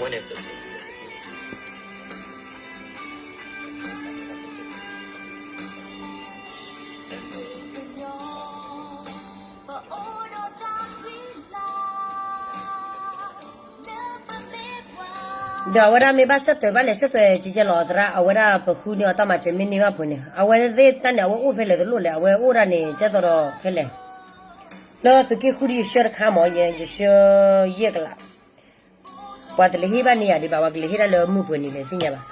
ဒီးအဝဲဒၣ်မ့ၢ်ဘၣ်ဆက်သွယ်ဘၣ်လဲၣ် ဆက်သွယ်ကဲကဲလီၤသရၣ် အဝဲဒၣ်ပဃုန့ၢ်အီၤတၢ်မၤစၢၤမ့ၢ်န့ၢ်ဘၣ်ဖုးန့ၣ် အဝဲသ့ၣ်တၢ်န့ၣ် အဝဲအိၣ်ဖဲလဲၣ်တလိၣ်လဲၣ် အဝဲအိၣ်ဒၣ်န့ၣ် ကဲသိးဒီးဖဲလဲၣ် လၢသုးက့ဃုဒီးယဆှၢတခါမး ယဆှၢယဲၢ်ကလး ပှၤတလဲၤဟ့ၣ်ဘၣ်န့ၢ်ယၤဒံးဘၣ် ပှၤကလဲၤဟ့ၣ်ဒၣ်လၢမုၢ်ပှဲၤနံၤလဲၣ်သ့ၣ်ညါဘၣ်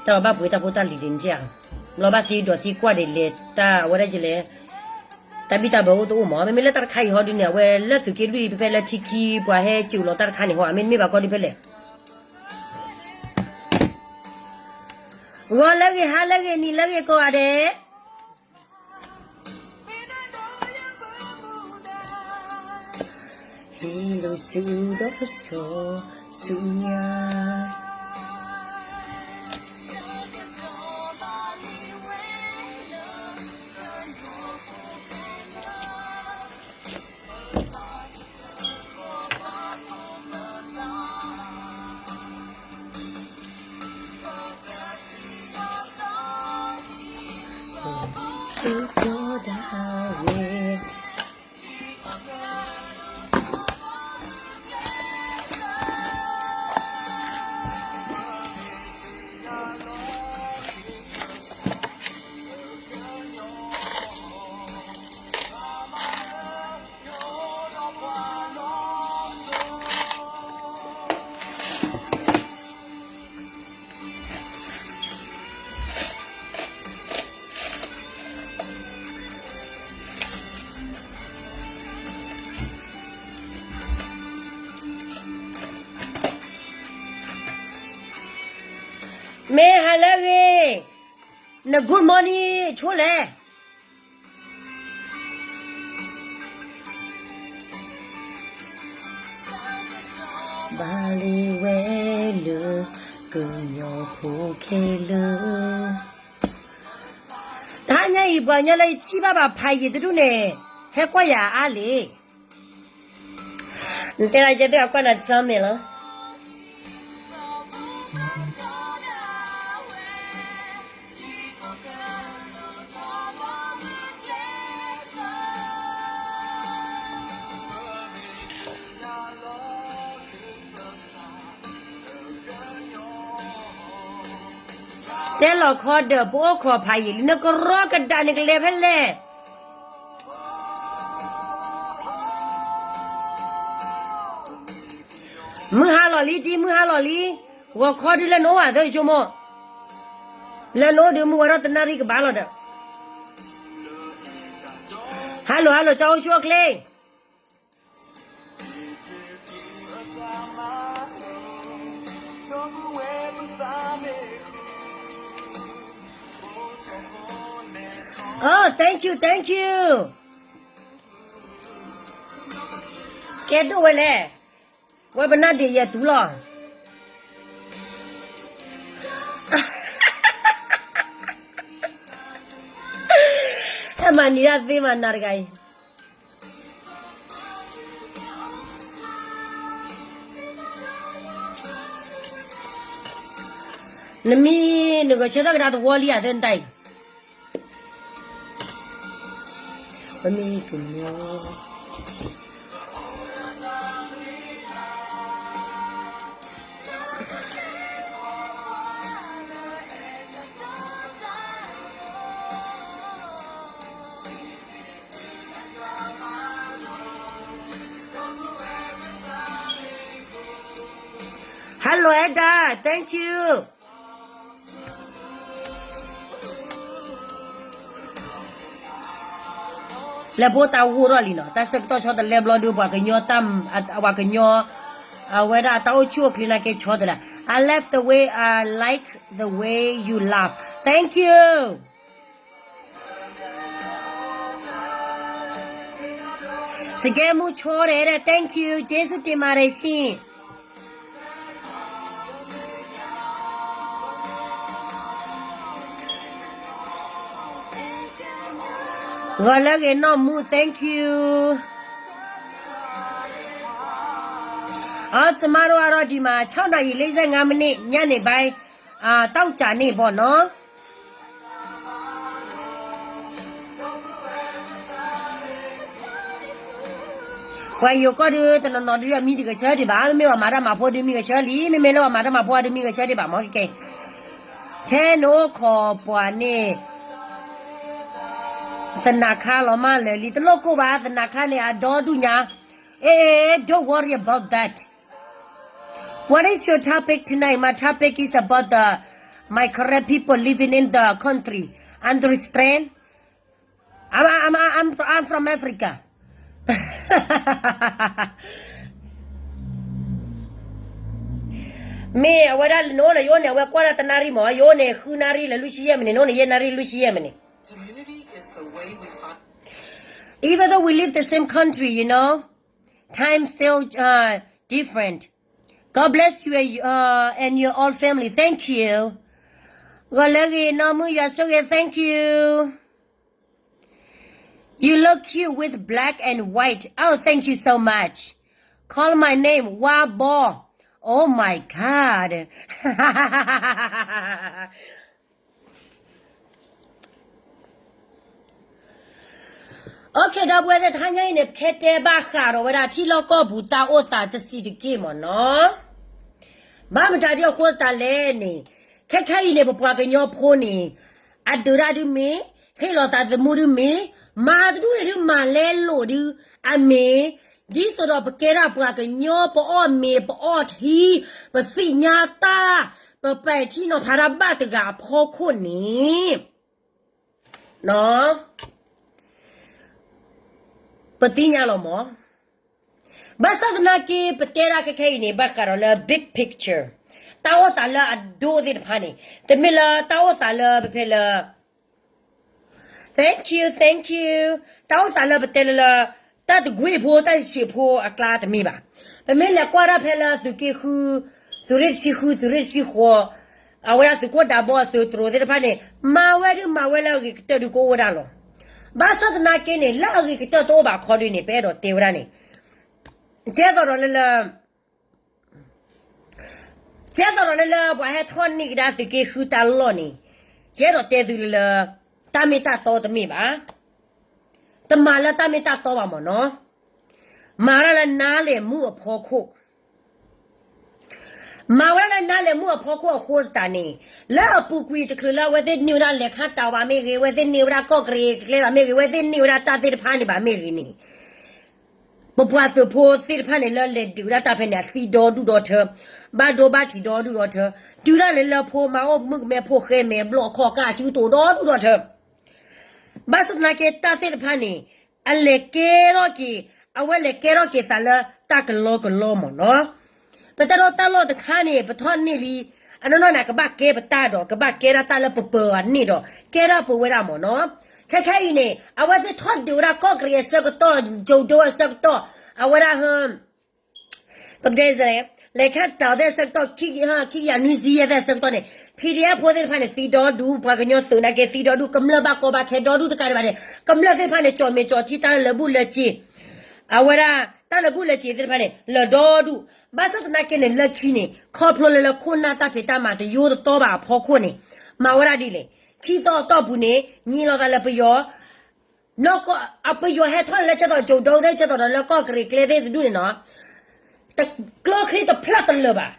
တၢ်ဘၣ်ပှ့ၤတၢ်ဖိတၢ်လံၤဒ်န့ၣ်ဧါ လီၤဘၣ်သံဒီးသံကွၢ်ဒ်လဲၣ် တၢ်အဝဲဒၣ်ယလဲၣ် တၢ်ဘံၣ်တၢ်ဘၢအိၣ်တအိၣ်မး မ့မ့ၢ်လၢတၢ်တခါအံၤဟီဒုန့ၣ် အဝဲလၢသုးက့လွံၢ်ဖဲဖဲလၢထံခံပှၤဟဲစူးလီၤတၢ်တခါန့ၣ်ဟီ မ့တမ့ၢ်ဘၣ်ကီဒုဖဲလဲၣ် ဂီၤလၢဂ့ၤ ဟါလၢဂ့ၤ နံၤလၢဂ့ၤကိးဂၤဒဲး ဟ့ၣ်လိာ်ဆူဒီးဆူညါ မ့ၢ်ဟါလၢအဂ့ၤ, န good morning ဆိလဲၣ်. ဘၣ်လံဝဲလၢ ကညီဖိခဲလၢာ်, တဟါညါအံၤ ပှၤကညီလၢယထံၣ်ဘၣ်ဘၣ်ဖးယံာ်တဒူၣ်န့ၣ် ဟဲကွၢ်ယၤအါလံ. နတဲဒၣ်ယဲဒၣ်အကွၢ်နၤစၢ်မဲာ်လီၤ. တဲလီၤခီဒီး ပအိၣ်ခိးဖးယံာ်လံ နကရီကဒးန့ၣ်ကလဲၤဖဲလဲၣ်. မုၢ်ဟါလီၤလံ တံၤမုၢ်ဟါလီၤလံ, ဂီၤခီဒုးလၢနအိၣ်ဧါ သၢဆိကမိၣ်, လၢနအိၣ်ဒုးမုၢ်ဝါထီၣ်တနၣ်ရံၣ်ကဘၣ်လီၤဒီး, hello hello ကၠီအိၣ်ဆူၣ်အိၣ်ချ့ အိ thank you thank you ကဲဒိၣ်ဝဲလဲၣ်, ဝဲပနၢ်ဒ့ၣ်ယဲၢ်တူလီၤ. ဟဲမၤနံၤဒၣ်သ့မးနၤတဂၤအံၤ နမံၤနကဆၢထၢၣ်ကဒါသဝီလံဧါ သၢနတၢ်အံၤ, ပမ့ၢ်ကမီ Hello Edda, thank you. လဲၤဖိတၢ်ဂိၢ်ထီၣ်လံနီၤ, တၢ်ဆၢကတီၢ်ဆီတလဲဘျီဒီး ပှၤကညီတၢ်, ပှၤကညီ, အဝဲဒၣ်တၢ်အိၣ်ဆူၣ်အိၣ်ချ့နာ်က့ဆီတလဲ, I love the way, I like the way you laugh, thank you. စကဲမူဆိဒဲးဒဲး thank you ကျေးဇူးတင်ပါတယ်ရှင်. ဂီၤလၢအဂ့ၤနီၢ်မူ thank you. အီ ကျမတို့ကတော့ဒီမှာ ခြောက်နာရီ လေးဆယ့်ငါးမိနစ် ညနေပိုင်း အာ သောကြာနေ့ပေါ့နော်။ ပှၤယိၤကီၢ်ဒုး တနီၤနီၤဒုး အမံတကဆှၢဒံးဘၣ်, မ့မ့ၢ်ပှၤမၤတၢ်မၤဖိဒုးမံကဆှၢလံ, မ့မ့ၢ်လၢပှၤမၤတၢ်မၤဖိဒုးမံကဆှၢဒံးဘၣ်မၢ်, ကဲကဲ, ထဲနအိၣ်ခိးပှၤန့ၣ် သနာ်ခါလီၤမၢ်လၢာ်လံ, တလိၣ်ကိၢ်ဘၣ်, သနာ်ခါန့ၣ် အဒီဒူၣ်ညါ, အဲ အဲ don't worry about that. What is your topic tonight? My topic is about the my Karen people living in the country. Understand? I'm, I'm, I'm, I'm from Africa. မ့ၢ်အဝဲဒၣ်နအိၣ်လၢယအိၣ်န့ၣ် အဝဲကွၢ်ဒၣ်တနၣ်ရံၣ်မး, ယအိၣ်န့ၣ် ဃုနၣ်ရံၣ်လၢလွံၢ်ဆံယဲၢ်မံးနံး, နအိၣ်န့ၣ် ယဲၢ်နၣ်ရံၣ်လွံၢ်ဆံယဲၢ်မံးနံး. Even though we live the same country, you know, time still uh, different. God bless you and, uh, and your all family. Thank you. ဂီၤလၢအဂ့ၤ နီၢ်မုၣ် ယွၤဆိၣ်ဂ့ၤ thank you. You look cute with black and white. Oh, thank you so much. Call my name, ဝါဘီ. Oh my God. Okay, ဒီပုၢ်ဝဲၢ်သ့ၣ်, တဟါညါအံၤန့ၣ် ပကတဲဘၣ်ဃးဒီးဝဲဒၣ် ထံလီၢ်ကီၢ်ပူၤတၢ်အိၣ်သးတဆံးတက့ၢ်မ့ၢ်နီၤ. ဘၣ်မတၤဒ်အဃိသတးလဲၣ်န့ၣ်, ခဲခဲအံၤန့ၣ် ပပှၤကညီဖိန့ၣ် အဒုးတၢ်ဒုးမ့ၢ်, ဟ့ၣ်လီၤသးသမူဒုးမ့ၢ်, မၤတဒူၣ်န့ၣ်ဒုး မၤလဲလိာ်ဒုးအမ့ၢ်, ဒ်သိးဒီးပကဲဒၣ်ပှၤကညီ ပအီၣ်မ့ၤ ပအီၣ်ထံ, ပသ့ၣ်ညါတၢ်, ပပဲာ်ထံနီၤဖးတၢ်ဘၣ်တဂၤအဖီခိၣ်န့ၣ် ပသ့ၣ်ညါလီၤမး. ဘၣ်ဆၣ်သနာ်က့ ပတဲဒၣ်ခဲခဲအံၤန့ၣ် ဘၣ်ဃးဒီးလၢ big picture, တၢ်အိၣ်သးလၢအဒိသ့ၣ်တဖၣ်န့ၣ်, တမ့ၢ်လၢတၢ်အိၣ်သးလၢပဖဲလၢ Thank you, thank you. တၢ်အိၣ်သးလၢပတဲလၢလၢ တၢ်တကွ့ၢ်ဖိ တၢ်ဆံးဖိအကျါတမ့ၢ်ဘၣ်. ပမ့ၢ်လဲၤကွၢ်ဒၣ်ဖဲလၢသုးက့ဃု, သုးရ့ၣ်တဆံဃု, သုးရ့ၣ်တဆံဃိး, အဝဲဒၣ်သုးခိၣ်ဒးဘီအသုးတရိးသ့ၣ်တဖၣ်န့ၣ်, မၤဝဲဒုးမၤဝဲလၢအဂ့ၤကတၢၢ်ဒုးကအိၣ်ဝဲဒၣ်လီၤ. ဘၣ်ဆၣ်သနာ်က့န့ၣ် လၢအဂ့ၤကတၢၢ်တအိၣ်ဘၣ်ခီဒုးန့ၣ် ပအဲၣ်ဒိးတဲဝဲဒၣ်န့ၣ်, ကဲသိးဒီးလၢလၢ ကဲသိးဒီးလၢလၢပှၤဟဲထီၣ်န့ၢ်ကဒါသုးက့ဃုတၢ်လီၢ်န့ၣ်, ယအဲၣ်ဒိးတဲသုလၢလၢ တၢ်မ့ၢ်တၢ်တီတမ့ၢ်ဘၣ်. တမၤလၢတၢ်မ့ၢ်တၢ်တီဘၣ်မ့ၢ်နီၤ. မၤဝဲဒၣ်လၢနားလည်မှုအဖီခိၣ်, မၤဝဲဒၣ်လၢနားလည်မှုအဖီခိၣ်အဃိသတးန့ၣ်, လၢအပူၤကွံာ်တချုးလၢအဝဲသ့ၣ်န့ၢ်ဝဲဒၣ်လဲၤခါတၢ်ဘၣ်မ့ၢ်ဂ့ၤ, အဝဲသ့ၣ်န့ၢ်ဝဲဒၣ်ကီၢ်ကရ့ၣ်ကျဲဘၣ်မ့ၢ်ဂ့ၤ, အဝဲသ့ၣ်န့ၢ်ဝဲဒၣ်တၢ်သ့ၣ်တဖၣ်န့ၣ်ဘၣ်မ့ၢ်ဂ့ၤန့ၣ်, ပပှၤသုးဖိသ့ၣ်တဖၣ်န့ၣ် လၢလဲၤဒုးဝဲဒၣ်တၢ်ဖဲန့ၣ် အသံဒီဒူၣ်ဒီထၢ, ဘၣ်ဒိဘၣ်ထံးဒီဒူၣ်ဒီထၢ, တုၤဒၣ်လဲာ်လၢဖိမၤအိၣ်မုၣ်ကမဲဖိဃဲမဲာ်ဘျီၣ်ခီၣ်ကၢ်စုတိၤဒီဒူၣ်ဒီထၢ. ဘၣ်ဆၣ်သနာ်က့ တၢ်သ့ၣ်တဖၣ်န့ၣ် အလဲၤကဲထီၣ်က့ၤ, အဝဲလဲၤကဲထီၣ်က့ၤသးလၢတၢ်ကလီကလီမ့ၢ်နီၤ. ပတၢ်ဒီးတၢ်လီၢ်တခါန့ၣ် ပထီၣ်န့ၢ်လံ, အနီၢ်နီၢ်န့ၣ် ကဘၣ်ကဲပတၢ်ဒီး ကဘၣ်ကဲဒၣ်တၢ်လၢပပၢၤအန့ၣ်ဒီး ကဲဒၣ်ပဝဲဒၣ်မ့ၢ်နီၤ. ခဲခဲအံၤန့ၣ် အဝဲသ့ၣ်ထီၣ်ဒုးဝဲဒၣ်ကီၢ်ကရ့ၣ်အဆၢကတီၢ်, ကၠိၤဒိအဆၢကတီၢ်, အဝဲဒၣ် ပကတဲလဲၣ်, လဲၤခါတၢ်သ့ၣ်အဆၢကတီၢ်, ခံကယၤနွံဆံယဲၢ်သ့ၣ်အဆၢကတီၢ်န့ၣ် PDF ဖိသ့ၣ်တဖၣ်န့ၣ် သံဒီဒူၣ်, ပှၤကညီသုးနာ်က့သံဒီဒူၣ်, ကမျၢၢ်ဘၣ်ကီဘၣ်ခဲဒီဒူၣ်တကးဒံးဘၣ်န့ၣ်, ကမျၢၢ်သ့ၣ်တဖၣ်န့ၣ် ကၠီၣ်မဲာ်ကၠီၣ်ထံ တၢ်လၢာ်ဘူၣ်လၢာ်စ့ၤ, အဝဲဒၣ် တၢ်လၢာ်ဘူၣ်လၢာ်စ့ၤသ့ၣ်တဖၣ်န့ၣ် လၢာ်ဒီဒူၣ်. ဘၣ်ဆၣ်သနာ်က့န့ၣ် လၢခံန့ၣ် ခီဖျိလၢလၢခိၣ်နၢ်တၢ်ဖံးတၢ်မၤတယိတတီဘၣ်အဖီခိၣ်န့ၣ်, မၤဝဲဒၣ်ဒ်လဲၣ်, ခံသီအတီၢ်ပူၤန့ၣ် ညံးလိာ်သးလၢပယီၤ နီၢ်ကီၢ် အပယီၤဟဲထီၣ်လၢကဲသိးကၠိၤဒိသ့ၣ် ကဲသိးဒီးလၢကီၢ်ကရ့ၣ်ကျဲသ့ၣ်တဒူၣ်န့ၣ်နီၤ, ကျိချံတဖျၢၣ်တလၢာ်ဘၣ်.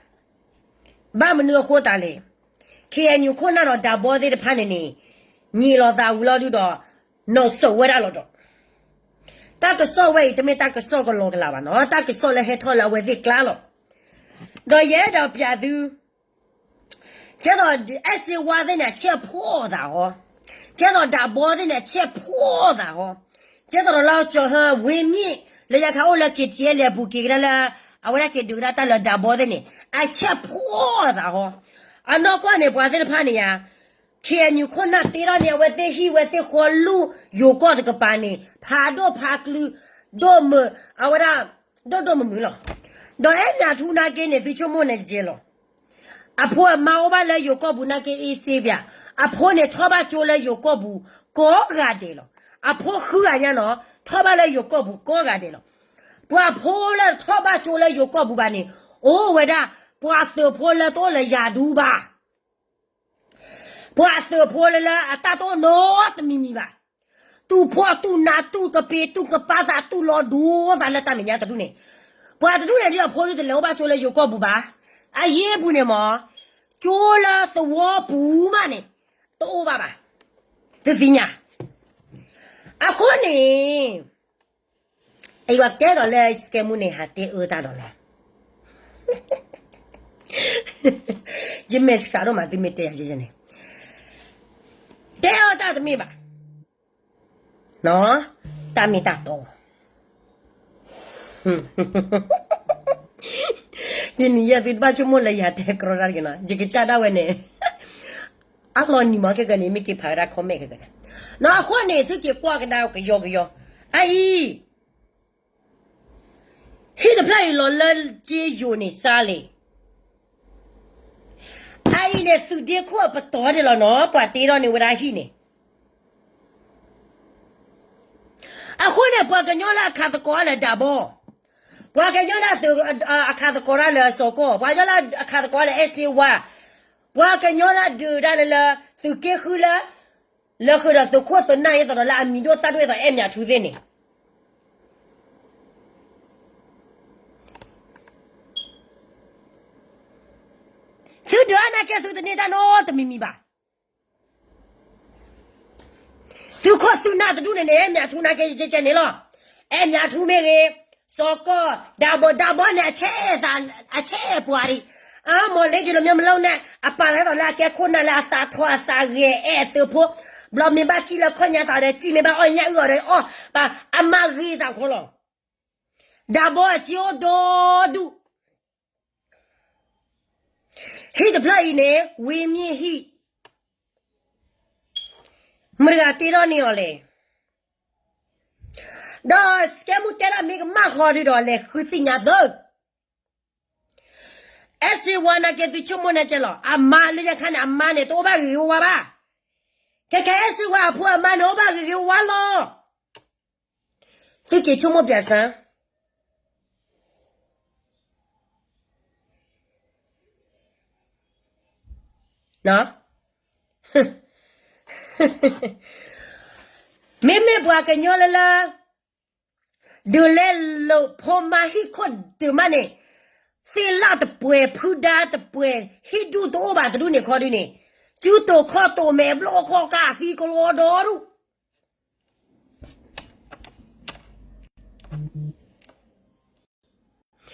ဘၣ်မနုၤအဃိသတးလဲၣ်, KNU ခိၣ်နၢ်ဒီးဒးဘီသ့ၣ်တဖၣ်န့ၣ်န့ၣ် ညံးလိာ်သးဝံၤလီၤဒုးဒီး နီၢ်စိးဝဲဒၣ်လီၤဒီး တၢ်ကစီၣ်ဝဲအံၤ တမ့ၢ်တၢ်ကစီၣ်ကလီကလးဘၣ်နီၤ, တၢ်ကစီၣ်လၢဟဲထီၣ်လၢအဝဲသ့ၣ်ကျါလီၤ. ဒီးယအဲၣ်ဒိးပျးသု ကဲသိး အဲၣ်စ့ဝါသ့ၣ်န့ၣ် အဆဲးဖှီၣ်သးဟီ, ကဲသိးဒးဘီသ့ၣ်န့ၣ် အဆဲးဖှီၣ်သးဟီ, ကဲသိးဒီးလၢကၠီၤဟၢဝ့မ့ၣ် လၢညါခါအိၣ်လၢ KTLA အပူၤက့ၤကဒါလၢ အဝဲဒၣ်က့ၤဒုးကဒါတၢ်လၢဒးဘီသ့ၣ်န့ၣ် အဆဲးဖှီၣ်သးဟီ. အနီၢ်ကီၢ်န့ၣ် ပှၤသ့ၣ်တဖၣ်န့ၣ်ယါ KNU ခိၣ်နၢ်တ့ထီၣ်န့ၣ် အဝဲသ့ၣ်ဟံၣ်ဝဲသ့ၣ်ဃီလူၢ်ယိၤကီၢ်တကပၤန့ၣ် ဖးဒိၣ်ဖးကလုာ် ဒိၣ်မုာ် အဝဲဒၣ် ဒိၣ်ဒိၣ်မုာ်မုာ်လီၤ. ဒီးအဲၣ်မၠးထူနာ်က့န့ၣ် သုဆိကမိၣ်န့ၣ်ကဲလီၤ. အဖိအမါအိၣ်ဘၣ်လၢယိၤကီၢ်ပူၤနာ်က့ အ့စ့ဘၣ်, အဖိန့ၣ်ထီၣ်ဘၣ်ကၠိလၢယိၤကီၢ်ပူၤ ကိးဂၤဒဲးလီၤ. အဖိဃုဂၤညါနီၤ ထီၣ်ဘၣ်လၢယိၤကီၢ်ပူၤကိးဂၤဒဲးလီၤ. ပှၤဖိလၢထီၣ်ဘၣ်ကၠိလၢယိၤကီၢ်ပူၤဘၣ်န့ၣ် အိၣ်ဝဲဒၣ် ပှၤသုးဖိလၢတအိၣ်လၢယၤဒူဘၣ်. ပှၤသုးဖိလၢလၢအတၢ်တအိၣ်နီတမံၤမံၤဘၣ်. တူၢ်ဖှီၣ်တူၢ်နးတူၢ်ကပ့ၤတူၢ်ကပာ်သးတူၢ်လီၤဒိသးလၢတၢ်မဲာ်ညါတဒူၣ်န့ၣ်, ပှၤတဒူၣ်န့ၣ်ဒ်အဖိဒုတလဲၤအိၣ်ဘၣ်ကၠိလၢယိၤကီၢ်ပူၤဘၣ်. အယ့ၢ်ပူၤန့ၣ်မ့ၢ် ကၠိလၢသဝီပူၤမးန့ၣ် တအိၣ်ဘၣ်ဘၣ်. တသ့ၣ်ညါ. အဃိန့ၣ် ယွၤတဲဒီးလၢစကဲမူန့ၣ် ဟးတဲအၢတၢ်ဒီးလီၤ. ယမဲာ်ဆှးဒိၣ်မး သုမ့ၢ်တဲယၤန့ၣ် တဲအၢတၢ်တမ့ၢ်ဘၣ်. တၢ်မ့ၢ်တၢ်တီ ယနံၤယဲၢ်သုတဘၣ်ဆိကမိၣ်လၢယၤတဲကြီတၢ်တဂ့ၤနီၤ, ယကစၢ်ဒၣ်ဝဲန့ၣ် အလီၤနံၤမးခဲကနံၣ် မ့ၢ်က့ၤဖးဝဲဒၣ် comment ခဲကနံၣ်. နီၤအဃိန့ၣ် သုက့ၤကွၢ်ကဒါကယီကယီ အအံၤ ဟံၣ်တဖျၢၣ်အံၤလီၤလၢက့ယိၤန့ၣ်စါလံ. အအံၤန့ၣ် သုးဒ့ခိၣ်အပတီၢ်ဒၣ်လီၤနီၤ ပှၤတ့ထီၣ်န့ၢ်ဝဲဒၣ်ဟံၣ်န့ၣ်. အဃိန့ၣ် ပှၤကညီလၢအခးသကိးလၢဒၣ်ဘီ, ပှၤကညီလၢအခးသကိးတၢ်လၢစီၤကီၢ်, ပှၤကညီလၢအခးသကိးလၢ အဲးစ့ဝါ, ပှၤကညီလၢဒုးတၢ်လၢလၢ သုးက့ဃုလၢ လၢဃုာ်ဒီးသုးခိၣ်သုးနၢ်အသိးဒီးလၢအမံၤဒိၣ်သၣ်ဒိၣ်အသိး အဲၣ်မၠးထူသ့ၣ်န့ၣ် သုဒုးအါနာ်က့သုတန့ၢ်တၢ်နီတမံၤမံၤဘၣ်. သုးခိၣ်သုးနၢ်တဒူၣ်န့ၣ်န့ၣ် အဲၣ်မၠးထူနာ်က့ကဲကဲန့ၣ်လီၤ. အဲၣ်မၠးထူမ့ၢ်ဂ့ၤ, စီၤကီၢ်, ဒၣ်ဘီ, ဒၣ်ဘီန့ၣ် အဆဲးအဲၣ်ပှၤဒံး, အမီၢ်လ့ကလီၤမ့ၢ်မလီၤန့ၣ် အပာ်လီၤသးလၢအကဲခိၣ်နၢ်လၢအသးထီၣ်အသးဂဲၤအဲၣ်အသုးဖိ, ဘျီမ့ၢ်ဘၣ်စံၣ်လၢခီၣ်ညါသးဒီး စံၣ်မ့ၢ်ဘၣ်အီၣ်ညၣ်အုၣ်အီၤဒီးအီၣ်, အမၤဂ့ၤသးခီလီၤ. ဒၣ်ဘီအစ့အိၣ်ဒီဒူၣ် ဟံၣ်တဖျၢၣ်အံၤန့ၣ် ဝံမ့ၢ်ဟံၣ်, မတၤတဂၤတ့ထီၣ်န့ၢ်အီၤလဲၣ်. ဒီးစကဲမူတဲဒၣ်မ့ၢ်ကမၣ်ဃီဒုဒီး လဲၤဃုသ့ၣ်ညါသု, အဲးစ့ဝါနာ်က့သုဆိကမိၣ်နာ်က့လီၤ. အမါလၢညါခါန့ၣ် အမါန့ၣ် တအိၣ်ဘၣ်ဂ့ၤဂ့ၤဝါဝါဘၣ်. ခဲခဲအဲးစ့ဝါအဖိအမါန့ၣ် အိၣ်ဘၣ်ဂ့ၤဂ့ၤဝါဝါလီၤ. သုက့ၤဆိကမိၣ်ပၠးစၢ် မ့မ့ၢ်ပှၤကညီလၢလၢ ဒုးလဲလိာ်ဖိမါဟံၣ်ခိၣ်ဒုးမးန့ၣ်, သ့ၣ်လၣ်တပှဲၤ ဖုဒါတပှဲၤ ဟံၣ်ဒူၣ်တအိၣ်ဘၣ်တဒူၣ်န့ၣ်ခီဒုန့ၣ်, စုတိာ်ခီၣ်တိာ်မဲာ်ဘျီၣ်ခီၣ်ကၢ်သံကလီဒီဒူၣ်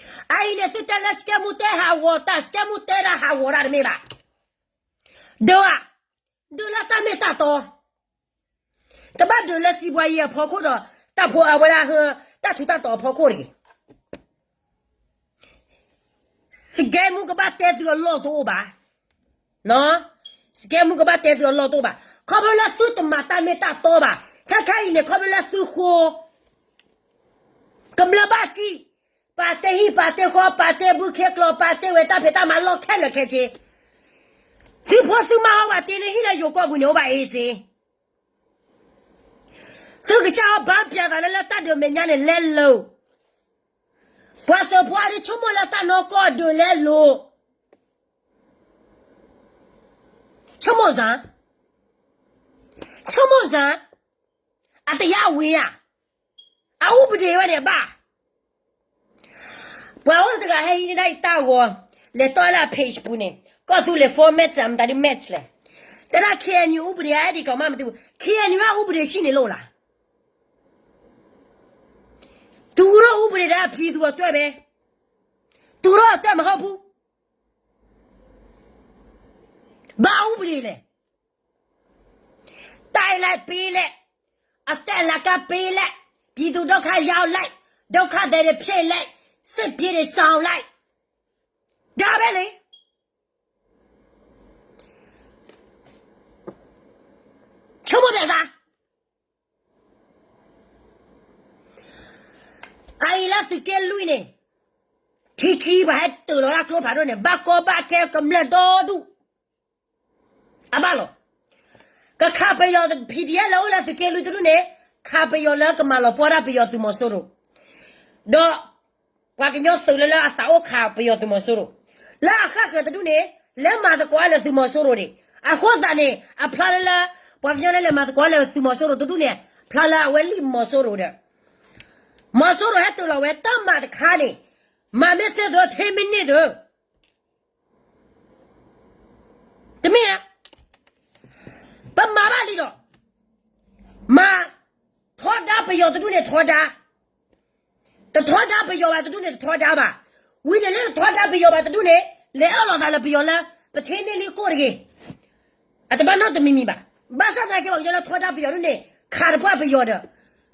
အအံၤန့ၣ် သုတဲလၢစကဲမူတဲဟးဂီၤတၢ် စကဲမူတဲဒၣ်ဟးဂီၤတၢ်တမ့ၢ်ဘၣ်. ဒုးဧါ, ဒုးလၢတၢ်မ့ၢ်တၢ်တီ, တဘၣ်ဒုးလၢစံးဘှါယံၤအဖီခိၣ်ဒီး တၢ်ဖိအဝဲဒၣ်ဟၢ တၢ်ထူးတၢ်တီၤအဖီခိၣ်တဂ့ၤ. စကဲမူကဘၣ်တဲသုအလီၢ်တအိၣ်ဘၣ်, စကဲမူကဘၣ်တဲသုအလီၢ်တအိၣ်ဘၣ်, ခီဖျိလၢသုတမၤတၢ်မ့ၢ်တၢ်တီဘၣ်. ခဲခဲအံၤန့ၣ် ခီဖျိလၢသုဃိ ကမျၢၢ်ဘၣ်စံၣ်, ပာ်တ့ၢ်ဟံၣ်ပာ်တ့ၢ်ဃီ ပာ်တ့ၢ်ဘုခ့ကျိာ် ပာ်တ့ၢ်ဝဲတၢ်ဖံးတၢ်မၤလီၢ်ခဲလၢာ်ခဲဆ့, သုဖိသုမါဟီဘၣ်တ့န့ၢ်ဟံၣ်လၢယိၤကီၢ်ပူၤန့ၣ် အိၣ်ဘၣ်အ့စ့ သုကစၢ်ဟီဘၣ်ပျးသးလၢလၢတၢ်ဒုးမဲာ်ညါန့ၣ်လဲလိာ်, ပှၤသုးဖိအါဒုးဆိကမိၣ်လၢတၢ်နီၢ်ကီၢ်ဒုးလဲလိာ်, ဆိကမိၣ်စၢ်, ဆိကမိၣ်စၢ်, အတယါဝံၤဧါ, အဥပဒေဝဲန့ၣ်ဘၣ် ပှၤအိၣ်တဂၤဟဲဟံးန့ၢ်ဒၣ်အံၤတၢ်ဂီၤ, လဲၤတီၢ်လၢအ page ပူၤန့ၣ်, ကီၢ်သူလ့ၤ format စၢ်မတၤဒ် match လဲၣ်, တဲဒၣ် KNU ဥပဒေ အအဲၣ်ဒိးကီးမးမတၤ, KNU အဥပဒေ ရှိနေလို့လား, သူတို့ဥပဒေ ဒါပြည်သူ့အတွက်ပဲ, သူတို့အတွက်မဟုတ်ဘူး, ဘာဥပဒေလဲၣ် တိုက်လိုက်ပေးလိုက်, အတက်အလကားပေးလိုက်, ပြည်သူဒုက္ခရောက်လိုက်, ဒုက္ခသည်တွေဖြစ်လိုက်, စစ်ပြေးတွေဆောင်လိုက်, ဒါပဲလေ. ဆိကမိၣ်ပျးစၢ် အအံၤလၢသုးက့လွံၢ်န့ၣ်, ထံခံပှၤဟဲတုၤလီၤလၢကျိဖးဒိၣ်န့ၣ် ဘၣ်ကီဘၣ်ခဲကမျၢၢ်ဒီဒူၣ် အဘၣ်လီၤ. ကခးပယီၤ PDF လၢအိၣ်လၢသုးက့လွံၢ်တဒူၣ်န့ၣ်, ခးပယီၤလၢကမၤလီၤပှီၢ်ဒၣ်ပယီၤသုးမီၤစိရိၤ, ဒီး ပှၤကညီသုးလၢလၢအသးအိၣ်ခးပယီၤသုးမီၤစိရိၤ, လၢအဃၣ်ဃၢၤတဒူၣ်န့ၣ် လဲၤမၤသကိးလၢသုးမီၤစိရိၤဒံး. အဃိသတးန့ၣ် အဖျါလၢလၢ ပှၤကညီလၢလဲၤမၤသကိးလၢသုးမီၤစိရိၤတဒူၣ်န့ၣ် ဖျါလၢအဝဲလံၣ်မီၤစိရိၤဒီး မီၤစိရိၤဟဲတုၤလီၤဝဲတၢ်မၤတခါန့ၣ် မၤမ့ၢ်သ့သိး ထဲမ့ၢ်န့ၢ်သိး တမ့ၢ်ဧါ. ပမၤဘၣ်လံဒီး မၤထီဒါပယီၤတဒူၣ်န့ၣ်ထီဒါ, တထီဒါပယီၤဘၣ်တဒူၣ်န့ၣ်တထီဒါဘၣ်. ဝံၤန့ၣ်လၢတထီဒါပယီၤဘၣ်တဒူၣ်န့ၣ် လဲၤအၢၣ်လီၤသးလၢပယီၤလၢ ပထံၣ်န့ၢ်လံကိၣ်တဂ့ၤ. အတဘၣ်နီတမံၤမံၤဘၣ်. ဘၣ်ဆၣ်သနာ်က့ ပှၤကညီလၢထီဒါပယီၤဒ်န့ၣ် ခးတပှၢ်ပယီၤဒီး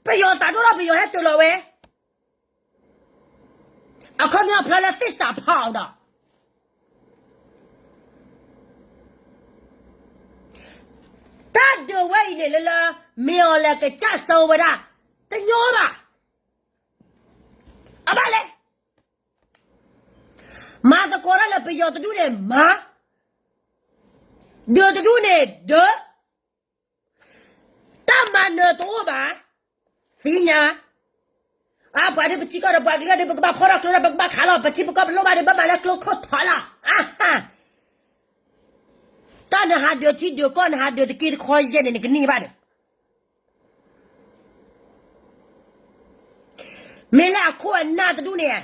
ပယီၤသးဒိၣ်ထီၣ်ပယီၤဟဲတုၤလီၤဝဲ အခီပညီဖျါလၢသ့ၣ်စးဖီအီၤဒီး တၢ်ဒုးဝဲအံၤန့ၣ်လၢလၢ မ့ၢ်အီၤလဲၤကစၢ်ဆၢဝဲဒၣ် တညီဘၣ်. အဘၣ်လဲၣ်. မၤသကိးတၢ်လၢပယီၤတဒူၣ်န့ၣ်မၤ, ဒုးတဒူၣ်န့ၣ်ဒုး တၢ်မၤနၢၤတအိၣ်ဘၣ်, သ့ၣ်ညါ, အပှၤဒ်ပထံကီၢ်ဒီးပှၤကလုာ်ဒ်ပကဘၣ်ဖီၣ်ထီၣ်ကျိဒီးပကဘၣ်ခးလီၤ, ပထံပကီၢ်ပလိၣ်ဘၣ်ဒီးဘၣ်မၤလၢကျိခိၣ်ထီလီၤ, အဟါ, တၢ်နဟးဒုးထံဒုးကီၢ် နဟးဒုးတက့တခီယဲၢ်န့ၣ် နကန့ၢ်ဘၣ်ဒီး မ့ၢ်လၢအခိၣ်အနၢ်တဒူၣ်န့ၣ်,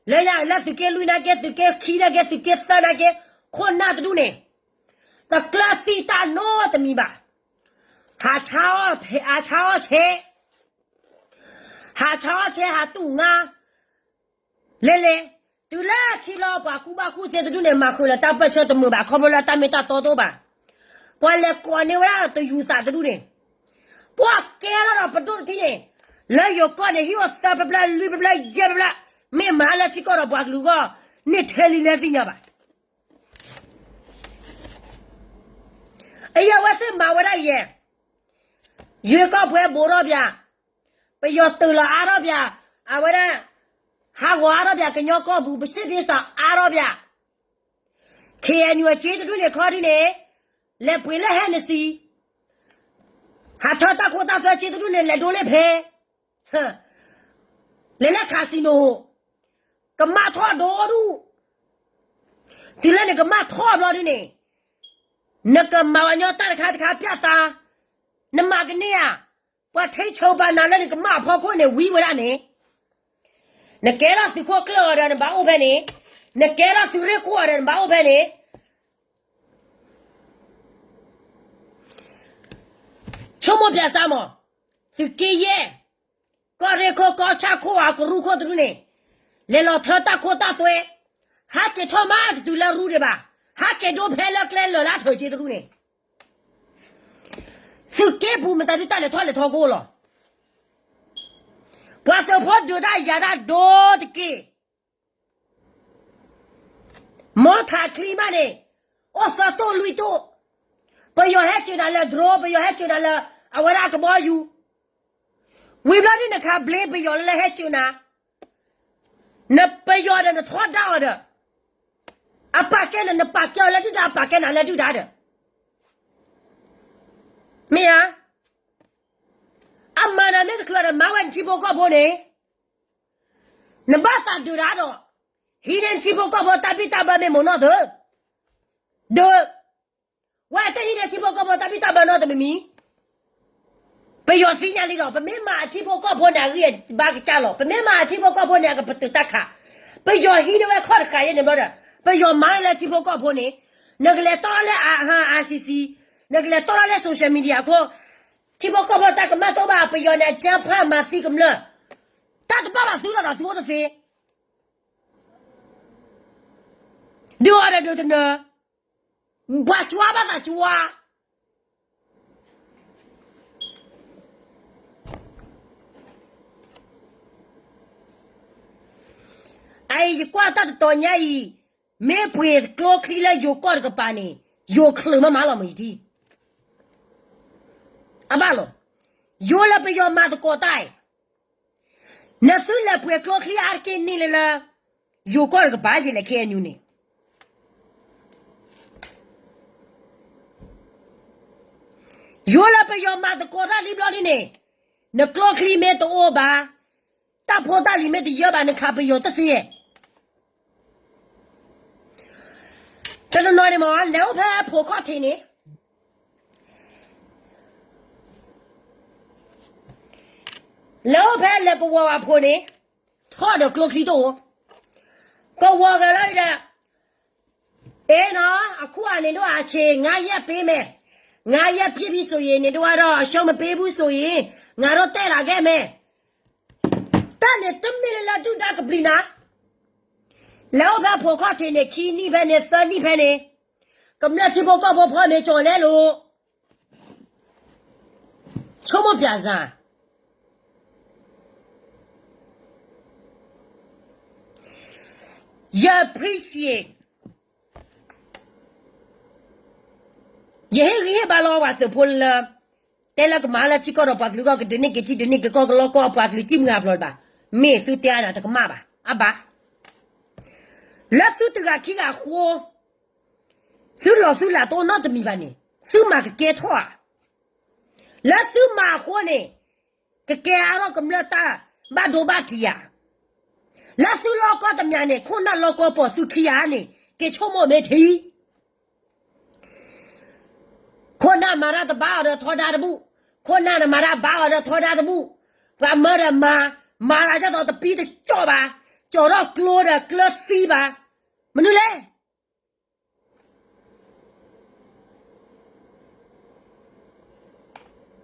လၢယၤလၢသုးက့လွံၢ်နာ်က့ သုးက့ခံနာ်က့ သုးက့သၢနာ်က့, ခိၣ်နၢ်တဒူၣ်န့ၣ်, တကျၢၤသံတၢ်နီတမံၤဘၣ်. ဟးဆါအီၣ်, ဟးဆါအီၣ်ဆဲး, ဟးဆါအီၣ်ဆဲး ဟးတူၢ်ငါ, လဲၤလဲၤ, တုၤလၢခံလီၤပှၤကူၣ်ဘၣ်ကူၣ်သ့တဒူၣ်န့ၣ် မၤဃုာ်လၢတၢ်ပၢၢ်ဆၢတမုာ်ဘၣ် ခီဖျိလၢတၢ်မ့ၢ်တၢ်တီတအိၣ်ဘၣ်. ပှၤလဲၤကိးန့ၢ်ဝဲဒၣ်တယူၤသးတဒူၣ်န့ၣ်, ပှၤကဲထီၣ်ဒီးပဒိၣ်တထံၣ်န့ၣ်, လၢယိၤကီၢ်န့ၣ် ဟံၣ်အိၣ်သၢဖျၢၣ်ဖျၢၣ် လွံၢ်ဖျၢၣ်ဖျၢၣ် ယဲၢ်ဖျၢၣ်ဖျၢၣ်, မ့ၢ်မၤလၢထံကီၢ်ဒီးပှၤကလုာ်အဂီၢ်န့ၣ် ထဲလံလဲသ့ၣ်ညါဘၣ်. အယဲၢ်ဝဲသ့ၣ်မၤဝဲဒၣ်ယဲၢ်, ယွ့ကီၢ်ပှဲၤဘိးထီၣ်ပၠး, ပယီၤတုၤလီၤအါထီၣ်ပၠး, အဝဲဒၣ် ဟးဂီၤအါထီၣ်ပၠး ကညီကီၢ်ပူၤ ပစ့ၣ်ပ့ၣ်စးအါထီၣ်ပၠး, ခ့ၣ်အဲၣ်ယူၣ် အစ့တဒူၣ်န့ၣ်ခီဒ်န့ၣ်, လဲၤပှ့ၤလၢဟဲနစံ, ဟးထၢတၢ်ခိတၢ်သွဲစ့တဒူၣ်န့ၣ် လဲၤဒိလ့ၣ်ဖဲ လဲၤလၢခးစံနိ, ကမၣ်ထီၣ်ဒိဒူၣ်, တုၤလၢနကမၣ်ထီၣ်ဘျီဒ်န့ၣ်, နကမၤဝဲညီတၢ်တခါတခါပၠၣ်သး, နမၤကန့ၢ်ဧါ, ပှၤထံဆၢဘၣ်နၤလၢနကမၣ်အဖီခိၣ်န့ၣ် ဝံဝဲဒၣ်န့ၣ်, နကဲထီၣ်သုးခိၣ်ကျၢၢ်အီၤဒီးနဘၣ်အိၣ်ဖဲန့ၣ်, နကဲထီၣ်သုးရ့ၣ်ခိၣ်အီၤဒီးနဘၣ်အိၣ်ဖဲန့ၣ်, ဆိကမိၣ်ပၠးစၢ်မး, သုးက့ယဲၢ်, ကီၢ်ရ့ၣ်ခိၣ် ကီၢ်ဆၣ်ခိၣ် အကရူၢ်ခိၣ်တဒူၣ်န့ၣ်, လဲၤလီၤထၢတၢ်ခိတၢ်သွဲ, ဟးက့ၤထီၣ်မးတတုၤလၢရူဒံးဘၣ်, ဟးက့ၤဒိဖဲလၢကျဲလၢာ်လၢအထၢၣ်စ့တဒူၣ်န့ၣ်, သုးက့ပူၤမတၤဒုးတၢ်လဲၤထီၣ်လဲၤထီကအိၣ်လီၤ. ပှၤသုးဖိဒုးတၢ်ယၤတၢ်ဒိတက့ၢ် မီထးချံမးန့ၣ်, အိၣ်သၢတိၣ်လွံၢ်တိၣ်, ပယီၤဟဲစၢၤနၤလၢ drone, ပယီၤဟဲစၢၤနၤလၢ အဝဲဒၣ်ကဘီယူၤ, ဝံၤဘျီဒ်နခးဘျ့ပယီၤလၢလၢဟဲစၢၤနၤ, နပယီၤဒီးနထီဒါအီၤဒီး, အပာ်ကဲနၤ နပာ်ကဲအီၤလၢဒုၣ်ဒါ အပာ်ကဲနၤလၢဒုၣ်ဒါဒီး, မ့ၢ်ဧါ, အမၤနၤမ့ၢ်တချုးဒီး မၤဝဲနထံဖိကီၢ်ဖိန့ၣ် နဘၣ်သးဒုးတၢ်ဒီး, ဟံးန့ၢ်နထံဖိကီၢ်ဖိတၢ်ဘံၣ်တၢ်ဘၢမ့ၢ်မိၢ်နီၢ်သု, ဒုး, ဝဲတဟံးန့ၢ်ထံဖိကီၢ်ဖိတၢ်ဘံၣ်တၢ်ဘၢနီတမံၤမံၤ, ပယီၤသ့ၣ်ညါလံဒီး ပမ့ၢ်မၤအထံဖိကီၢ်ဖိန့ၣ် အဂံၢ်ဘါကစၢ်လီၤ, ပမ့ၢ်မၤအထံဖိကီၢ်ဖိန့ၣ် အကပတုာ်တၢ်ခး, ပယီၤဟံးန့ၢ်ဝဲခီၣ်တဃာ်ယဲၢ်န့ၣ်ဘျီဒီး ပယီၤမၤလၢထံဖိကီၢ်ဖိန့ၣ်, နကလဲၤတီလီၤလၢ RCC, နကလဲၤတီလီၤလၢ social media အခိၣ်, ထံဖိကီၢ်ဖိတၢ်ကမၣ်တအိၣ်ဘၣ် ပယီၤန့ၣ် အကၢဖးမၤသံကမျၢၢ်, တၢ်တဘၣ်ဘၣ်သုလီၤဒီးသုအိၣ်တသ့ ဒုးအီၤဒီးဒုးတနၢၤ, ပှၤကွၢ်ဘၣ်သးကွၢ်, အအံၤယကွၢ်တၢ်တတီၤညါအံၤ, မ့ၢ်ပှ့ၤကျိချံလၢယိၤကီၢ်တကပၤန့ၣ်, ယိၤချုးမးမးလီၤမးယတံၢ်, အဘၣ်လီၤ, ယိၤလၢပယီၤမၤသကိးတၢ်အံၤ နသုလဲၤပှ့ၤကျိချံအါတက့ၢ်န့ၣ်လၢလၢ ယိၤကီၢ်တကပၤယလဲၤ KNU န့ၣ်, ယိၤလၢပယီၤမၤသကိးတၢ်လံဘျီဒ်န့ၣ်, နကျိချံမ့ၢ်တအိၣ်ဘၣ်, တၢ်ဖိတၢ်လံၤမ့ၢ်တယၢဘၣ် နခးပယီၤတသ့. တနီၤနီၤန့ၣ်မ့ၢ် လဲၤအိၣ်ဖဲဖိခီၣ်ထံးန့ၣ်, လဲၤအိၣ်ဖဲလဲၤကဝီၤဝဲဖိန့ၣ်, ထီၣ်ဒီးကျိချံတအိၣ်, ကဝီၤဂၤလီၤဒီး, အ့နီၤ, အခုအန့ၣ်ဒိၣ်အဆ့ ငါးရက်ပေးမယ်, ငါးရက်ပြည့်ပြီဆိုရင်န့ၣ်ဒိၣ်ဒီး အရှုံးမပေးဘူးဆိုရင် ငါတို့တက်လာခဲ့မယ်. တၢ်န့ၣ်တမ့ၢ်လၢဒုၣ်ဒါကဘျံးနၤ, လဲၤအိၣ်ဖဲဖိခီၣ်ထံးန့ၣ် ခံနံၣ်ဖဲန့ၣ် သၢနံၣ်ဖဲန့ၣ်, ကမျၢၢ်ထံဖိကီၢ်ဖိဖီမ့ၤကၠီၤလဲလိာ် ဆိကမိၣ်ပျးစၢ်, ယ appreciate, ယဟ့ၣ်ဂံၢ်ဟ့ၣ်ဘါလီၤပှၤသုးဖိလၢ တဲလၢကမၤလၢထံကီၢ်ဒီးပှၤကလုာ်ကီၢ် ကဒုးန့ၢ်က့ၤထံ ဒုးန့ၢ်က့ၤကီၢ်ကလီကီၢ်ပှၤကလုာ်ကံၣ်မုၢ်ဟးဖျိးတဘၣ်, မ့ၢ်သုတဲအါန့ၣ်တကမၣ်ဘၣ်, အါဘၣ်. လၢသုတဂၤခံဂၤအဃိ သုလီၤသုလးတအိၣ်နီတမံၤဘၣ်န့ၣ် သုမၤကကဲထီၣ်ဧါ. လၢသုမၤအဃိန့ၣ် ကကဲအါထီၣ်ကမျၢၢ်တၢ်ဘၣ်ဒိဘၣ်ထံးဧါ. လၢသုလီၢ်ကီၢ်တမံၤန့ၣ် ခိၣ်နၢ်လီၢ်ကီၢ်ပိာ်သုခံဂၤန့ၣ် က့ၤဆိကမိၣ်မ့ၢ်ထံ ခိၣ်နၢ်မၤတၢ်တဘၣ်အီၤဒီးထီဒါတဘူၣ်, ခိၣ်နၢ်န့ၣ်မၤတၢ်ဘၣ်အီၤဒီးထီဒါတဘူၣ်, ပှၤမၢဒီးမၤ, မၤလၢ်ဒ်သိးတပံတကၠီၣ်ဘၣ်, ကၠီၣ်ထီၣ်ကျိဒီးကျၢၤသံဘၣ်, မနုၤလဲၣ်.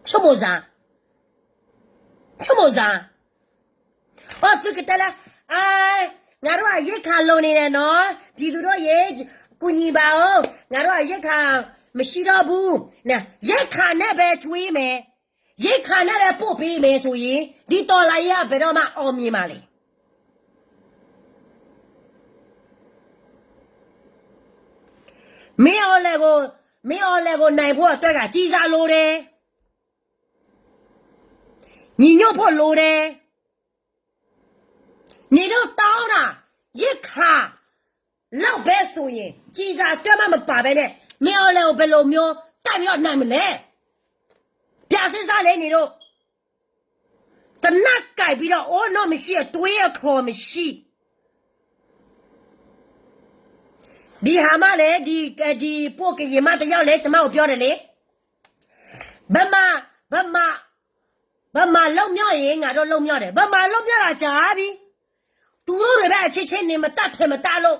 ဆိကမိၣ်စၢ်, ဆိကမိၣ်စၢ်, အီၣ်သုကတဲလၢ, အ, ငါတို့အရိက္ခာလိုနေတယ်နော်, ပြည်သူတို့ရေ, ကူညီပါဦး, ငါတို့အရိက္ခာမရှိတော့ဘူး, ရိက္ခာနဲ့ပဲကျွေးမယ်, ရိက္ခာနဲ့ပဲပို့ပေးမယ်ဆိုရင် ဒီတော်လှန်ရေးက ဘယ်တော့မှအောင်မြင်မှာလဲ. မင်းအောင်လှိုင်ကို, မင်းအောင်လှိုင်ကိုနိုင်ဖို့အတွက်က ကျည်ဆံလိုတယ်. ညီညွတ်ဖို့လိုတယ်. နင်တို့တောင်းတာ ရိက္ခာ လောက်ပဲဆိုရင် ကျည်ဆံအတွက်မှမပါဘဲနဲ့ မင်းအောင်လှိုင်ကို ဘယ်လိုမျိုး တိုက်ပြီးတော့နိုင်မလဲ. ပြန်စဉ်းစားလေ နင်တို့. သေနတ်ကိုင်ပြီးတော့ အိုးနီၢ်မရှိ အတွေးအခေါ်မရှိ ဒီဟာမှလည်း ဒီ, ဒီပုဂ္ဂိုလ်မတယောက်လည်း ကျွန်မကိုပြောတယ်လေ. ဗမာ, ဗမာ, ဗမာလွတ်မြောက်ရင် ငါတို့လွတ်မြောက်တယ်. ဗမာလွတ်မြောက်တာကြာပြီ. သူတို့တွေပဲ အချင်းချင်းနေ မတတ်ထင်မတတ်လို့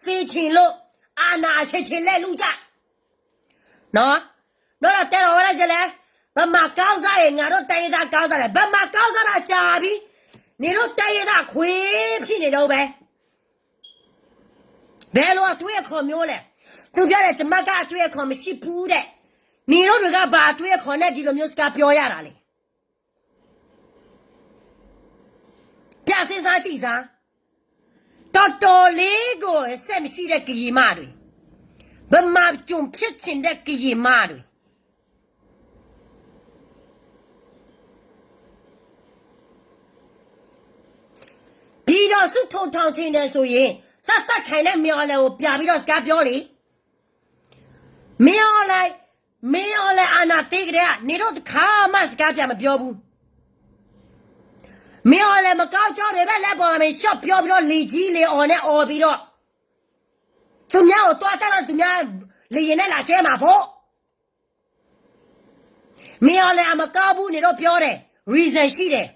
သေချင်လို့ အာဏာအချင်းချင်းလက်လုကြ. နော်, ဒီးတဲတော့ဝဲဒၣ်လဲၣ်, ဗမာကောင်းစားရင် ငါတို့တိုင်းရင်းသားကောင်းစားတယ်. ဗမာကောင်းစားတာကြာပြီ. နင်တို့တိုင်းရင်းသားအခွေးဖြစ်နေတော့ပဲ. ဘယ်လိုအတွေးအခေါ်မျိုးလဲ. သူပြောတယ် ကျွန်မကအတွေးအခေါ်မရှိဘူးတဲ့. နင်တို့တွေက ဘာအတွေးအခေါ်နဲ့ ဒီလိုမျိုးစကားပြောရတာလဲ. ပြန်စဉ်းစားကြည့်စမ်း. တော်တော်လေးကို အဆက်မရှိတဲ့ ကရင်မတွေ, ဗမာကျွန်ဖြစ်ချင်တဲ့ ကရင်မတွေ. ပြည်ထောင်စုထူထောင်ချင်တယ်ဆိုရင် သတ်သတ်ခိုင်နဲ့ မင်းအောင်လှိုင်ကို ပြန်ပြီးတော့ စကားပြောလေ. မင်းအောင်လှိုင်, မင်းအောင်လှိုင် အာဏာသိမ်းကတည်းက နင်တို့တခါမှ စကားပြန်မပြောဘူး. မင်းအောင်လှိုင် မကောင်းကြောင်းတွေပဲ လမ်းပေါ်မှာ ရှောက်ပြောပြီးတော့ လေကြီးလေအော်နဲ့ အော်ပြီးတော့ သူများကို သွားတိုက်တော့ သူများ လေယာဉ်နဲ့ လာကျဲမှာပေါ့. မင်းအောင်လှိုင် အမကောင်းဘူး နင်တို့ပြောတယ်, reason ရှိတယ်.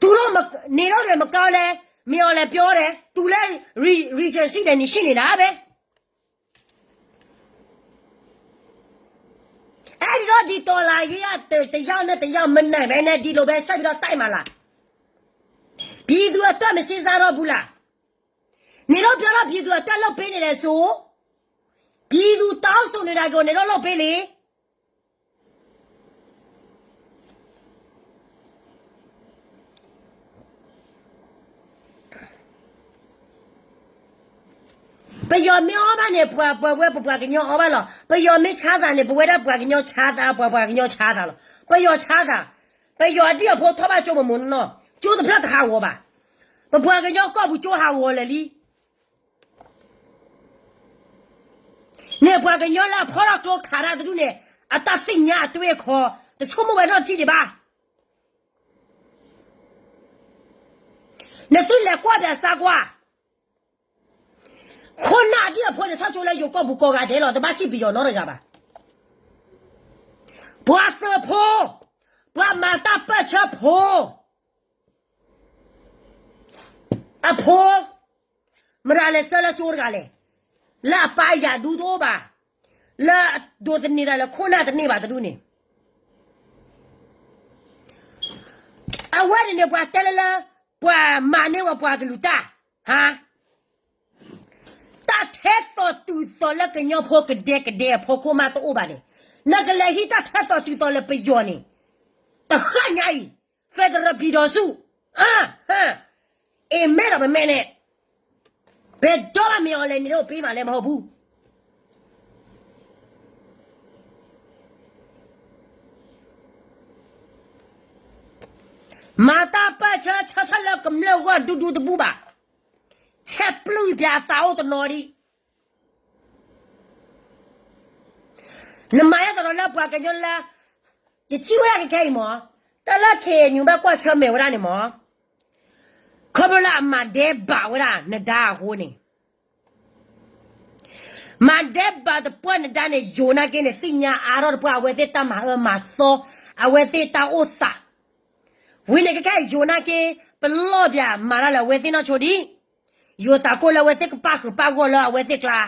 သူတို့မ, နင်တို့တွေ မကောင်းလဲ မင်းအောင်လှိုင် ပြောတယ်, သူလည်း re, reason ရှိတယ်, နင်ရှိနေတာပဲ. အဲ့ဒီတော့ ဒီတော်လှန်ရေးက တ, တယောက်နဲ့ တယောက် မနိုင်ဘဲနဲ့ ဒီလိုပဲ ဆက်ပြီးတော့ တိုက်မှာလား. ပြည်သူအတွက် မစဉ်းစားတော့ဘူးလား. နင်တို့ပြောတော့ ပြည်သူအတွက် လုပ်ပေးနေတယ်ဆို, ပြည်သူတောင်းဆိုနေတာကို နင်တို့ လုပ်ပေးလေ. ပယီၤမ့ၢ်အီၣ်ဘၣ်န့ၣ် ပှၤ, ပှၤဝဲ ပပှၤကညီအီၣ်ဘၣ်လီၤ. ပယီၤမ့ၢ်ဆါသးန့ၣ် ပဝဲဒၣ်ပှၤကညီ ဆါသး, ပှၤ, ပှၤကညီဆါသးလီၤ. ပယီၤဆါသး, ပယီၤအဒံၣ်အဖိထီၣ်ဘၣ်ကၠိမမူနီၤ, ကၠိတဖျၢၣ်တဟးဂီၤဘၣ်. ပပှၤကညီကီၢ်ပူၤကၠိဟးဂီၤလဲၣ်လံ. န့ၣ်ပှၤကညီလၢအဖီၣ်ထီၣ်ကျိခးတၢ်တဒူၣ်န့ၣ် အတၢ်သ့ၣ်ညါအတွေးအခေါ် တဆိကမိၣ်ဝဲနီတထံၣ်ဒံးဘၣ်. နသုလဲၤကွၢ်ပၠးစါကွၢ်, ခိၣ်နၢ်ဒ်အဖိန့ၣ် ထီၣ်ဆိလၢယိၤကီၢ်ပူၤကိးဂၤဒဲးလီၤ, တဘၣ်စံၣ်ပယီၤနီတဂၤဘၣ်. ပှၤသုးဖိ, ပှၤမၤတၢ်ပၢၢ်ဆၢဖိ အဖိ, မတၤလဲၤဆှၢလၢကၠိတဂၤလဲၣ်, လၢအပၢ်ယၤဒူတအိၣ်ဘၣ်, လၢအဒိးသန့ၤတၢ်လၢခိၣ်နၢ်တန့ၢ်ဘၣ်တဒူၣ်န့ၣ်, အဝဲန့ၣ်န့ၣ် ပှၤတဲလၢလၢ ပှၤမၤန့ၢ်ဝဲပှၤကလုာ်တၢ်, ဟါ, တၢ်ထဲသိးတုၤသိးလၢကညီဖိကဒဲကဒဲအဖီခိၣ်မးတအိၣ်ဘၣ်န့ၣ်, နကလဲၤဟံးတၢ်ထဲသိးတုၤသိးလၢပယီၤန့ၣ်, တဃၣ်ညါအံၤ, federal ပံၤဒီးဆူၣ်, အ့ၣ်မဲဒီးပမဲာ်န့ၣ်, ပဒီဘၣ်မ့ၢ်အီၤလဲၣ်န့ၣ် အိၣ်ပ့ၤမးလဲၣ်မဟီၣ်ပူၤ မၤတၢ်ပၢၢ်ဆၢဆၢထၢၣ်လၢကမျၢၢ်ဂီၢ်ဒူဒူတဘူၣ်ဘၣ်, ဆဲးပျုၢ်ပၠးအသးအိၣ်တနီၤဒံး, နမၤယဲသိးဒီးလၢပှၤကညီလၢ, ယထံၣ်ဝဲဒၣ်ကခဲအံၤမး, တၢ်လၢ K N U ဘၣ်ကွၢ်ဆၢၣ်မဲာ်ဝဲဒၣ်န့ၣ်မး, ခီဖျိလၢအမၤဒဲးဘးဝဲဒၣ်နဒါအဃိန့ၣ် မၤဒဲးဘးတပှၢ်နဒါန့ၣ် ယိၤနာ်က့န့ၣ် သ့ၣ်ညါအါထီၣ်တပှၢ် အဝဲသ့ၣ်တၢ်မၤအၢမၤသီ, အဝဲသ့ၣ်တၢ်အိၣ်သး, ဝံၤန့ၣ်ခဲခဲအံၤယိၤနာ်က့, ပလီၢ်ပၠးမၤတၢ်လၢအဝဲသ့ၣ်နီၢ်ဆိဒံး, ယိၤသးကိၢ်လၢအဝဲသ့ၣ်ကပၣ်ဃုာ်ပၣ်ဂီၢ်လၢအဝဲသ့ၣ်ကျါ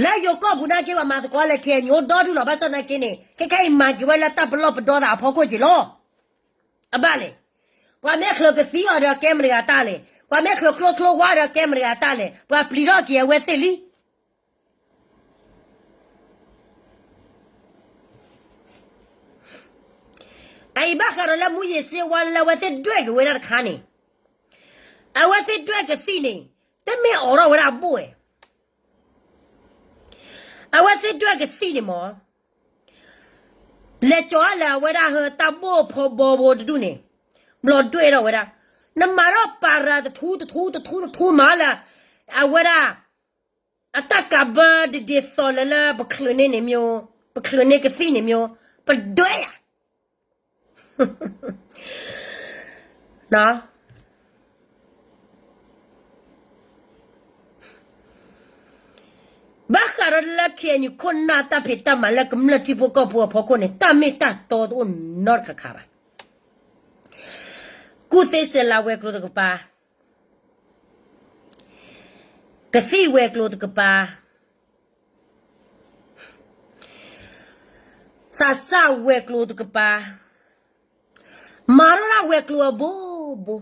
လၢယိၤကီၢ်ပူၤနာ်က့ ပှၤမၤသကိးလၢ K N U အိၣ်ဒီဒူၣ်လီၤ. ဘၣ်ဆၣ်သနာ်က့န့ၣ် ခဲခဲအံၤမၤက့ၤဝဲလၢတၢ်ပလီၢ်ပဒီသးအဖီခိၣ်က့ၤလီၤ. အဘၣ်လဲၣ်. ပှၤမ့ၢ်ချုးကသံအီၤဒီးကဲမတၤတဂၤတၢ်လဲၣ်. ပှၤမ့ၢ်ချုးကျိချိဝါဒီးကဲမတၤတဂၤတၢ်လဲၣ်. ပှၤပျံၤထီၣ်က့ၤအဝဲသ့ၣ်လံ. အအံၤဘၣ်ဃးဒီးလၢမူယံၤစ့ဝါလၢအဝဲသ့ၣ်ဒွဲၣ်က့ၤဝဲဒၣ်တခါန့ၣ်, အဝဲသ့ၣ်ဒွဲၣ်ကသံၣ်န့ၣ် တမ့ၢ်အိးထီၣ်ဝဲဒၣ်ဘိၣ်ဝဲ အဝဲသ့ၣ်ဒွဲၣ်ကသံၣ်န့ၣ်မး, လဲၤကၠီၤလၢအဝဲဒၣ်ဟၢတၢ်ဘိၣ်ဖီဘီဖိတဒူၣ်န့ၣ်, ဘျီဒွဲၣ်ထီၣ်ဝဲဒၣ်, နမၤထီၣ်ပၤရၤတထူတထူတထူတထူမးလၢ အဝဲဒၣ် အတၢ်ကးဘၢဒ်ဒ်သိးလၢလၢပချုးန့ၢ်န့ၣ်မ့ၢ်, ပချုးန့ၢ်ကသံၣ်န့ၣ်မ့ၢ်, ပဒွဲၣ်ယၤ ဘၣ်ဃးဒီးလၢ K N U ခိၣ်နၢ်တၢ်ဖံးတၢ်မၤလၢကမျၢၢ်ထံဖိကီၢ်ဖိအဖီခိၣ်န့ၣ် တၢ်မ့ၢ်တၢ်တီတအိၣ်နီတခါခါဘၣ်. ကူၣ်သ့စဲးလၤဝဲၤကျိၤတကပၤ, ကသံၣ်ဝဲၤကျိၤတကပၤ, သးစၢ်ဝဲၤကျိၤတကပၤ, မၤထီၣ်ဒၣ်ဝဲၤကျိၤအဘိဘိ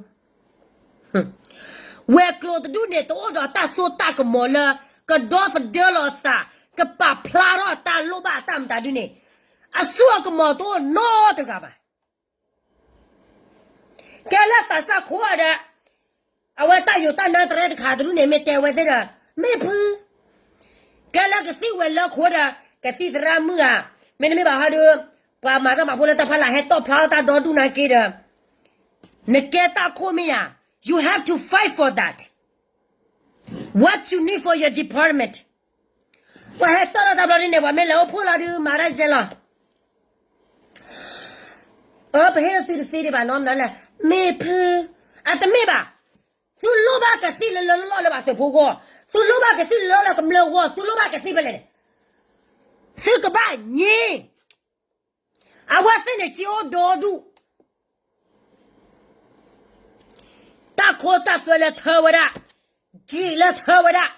ဝဲၤကျိၤတဒူၣ်န့ၣ် တအိၣ်ဒီးတၢ်စိတၢ်ကမီၤလၢ ကဒီသဒၢလီၤအသး, ကပာ်ဖျါထီၣ်အတၢ်လိၣ်ဘၣ်အတၢ်မတၤဒုန့ၣ်, အစိအကမီၤတအိၣ်နီတဂၤဘၣ်. ကဲလၢသးစၢ်ခိဒီး အဝဲတၢ်ယိၤတၢ်နါတရဲတခါတဒူၣ်န့ၣ် မ့ၢ်တဲဝဲသ့ၣ်ဒီး မ့ၢ်ဖု ကဲလၢကသံၣ်ဝဲၤလၢခိဒီး ကသံၣ်သရၣ်မုၣ်ဧါ, မ့တမ့ၢ်ဘၣ်ဟီဒီး ပှၤမၤတၢ်မၤဖိလၢတၢ်ဖီလာ်ဟဲတီၣ်ဖျါထီၣ်တၢ်ဒီဒူၣ်နာ်က့ဒီး နကဲတၢ်ခိၣ်မ့ၢ်ဧါ, you have to fight for that, what you need for your department. ပှၤဟဲတီၣ်ထီၣ်တၢ်ဘျီဒ်န့ၣ် ပှၤမ့ၢ်လဲၤအိၣ်ဖှိၣ်လီၤဒုး မၤတၢ်ကဲလီၤ. အၢ ပဟ့ၣ်လၢသုတသ့ဒံးဘၣ်နီတမံၤလၢ်, မ့ၢ်ဖု, အတမ့ၢ်ဘၣ်. သုလိၣ်ဘၣ်ကသံၣ်လၢလၢလီၢ်လၢပှၤသုးဖိဂီၢ်, သုလိၣ်ဘၣ်ကသံၣ်လၢလၢကမျၢၢ်ဂီၢ်, သုလိၣ်ဘၣ်ကသံၣ်ဖဲလဲၣ်န့ၣ်, သုကဘၣ်ညံ, အဝဲသ့ၣ်န့ၣ်က့အိၣ်ဒီဒူၣ်, တၢ်ခိတၢ်သွဲလၢထၢဝဲဒၣ်, က့ၤလၢထၢဝဲဒၣ်,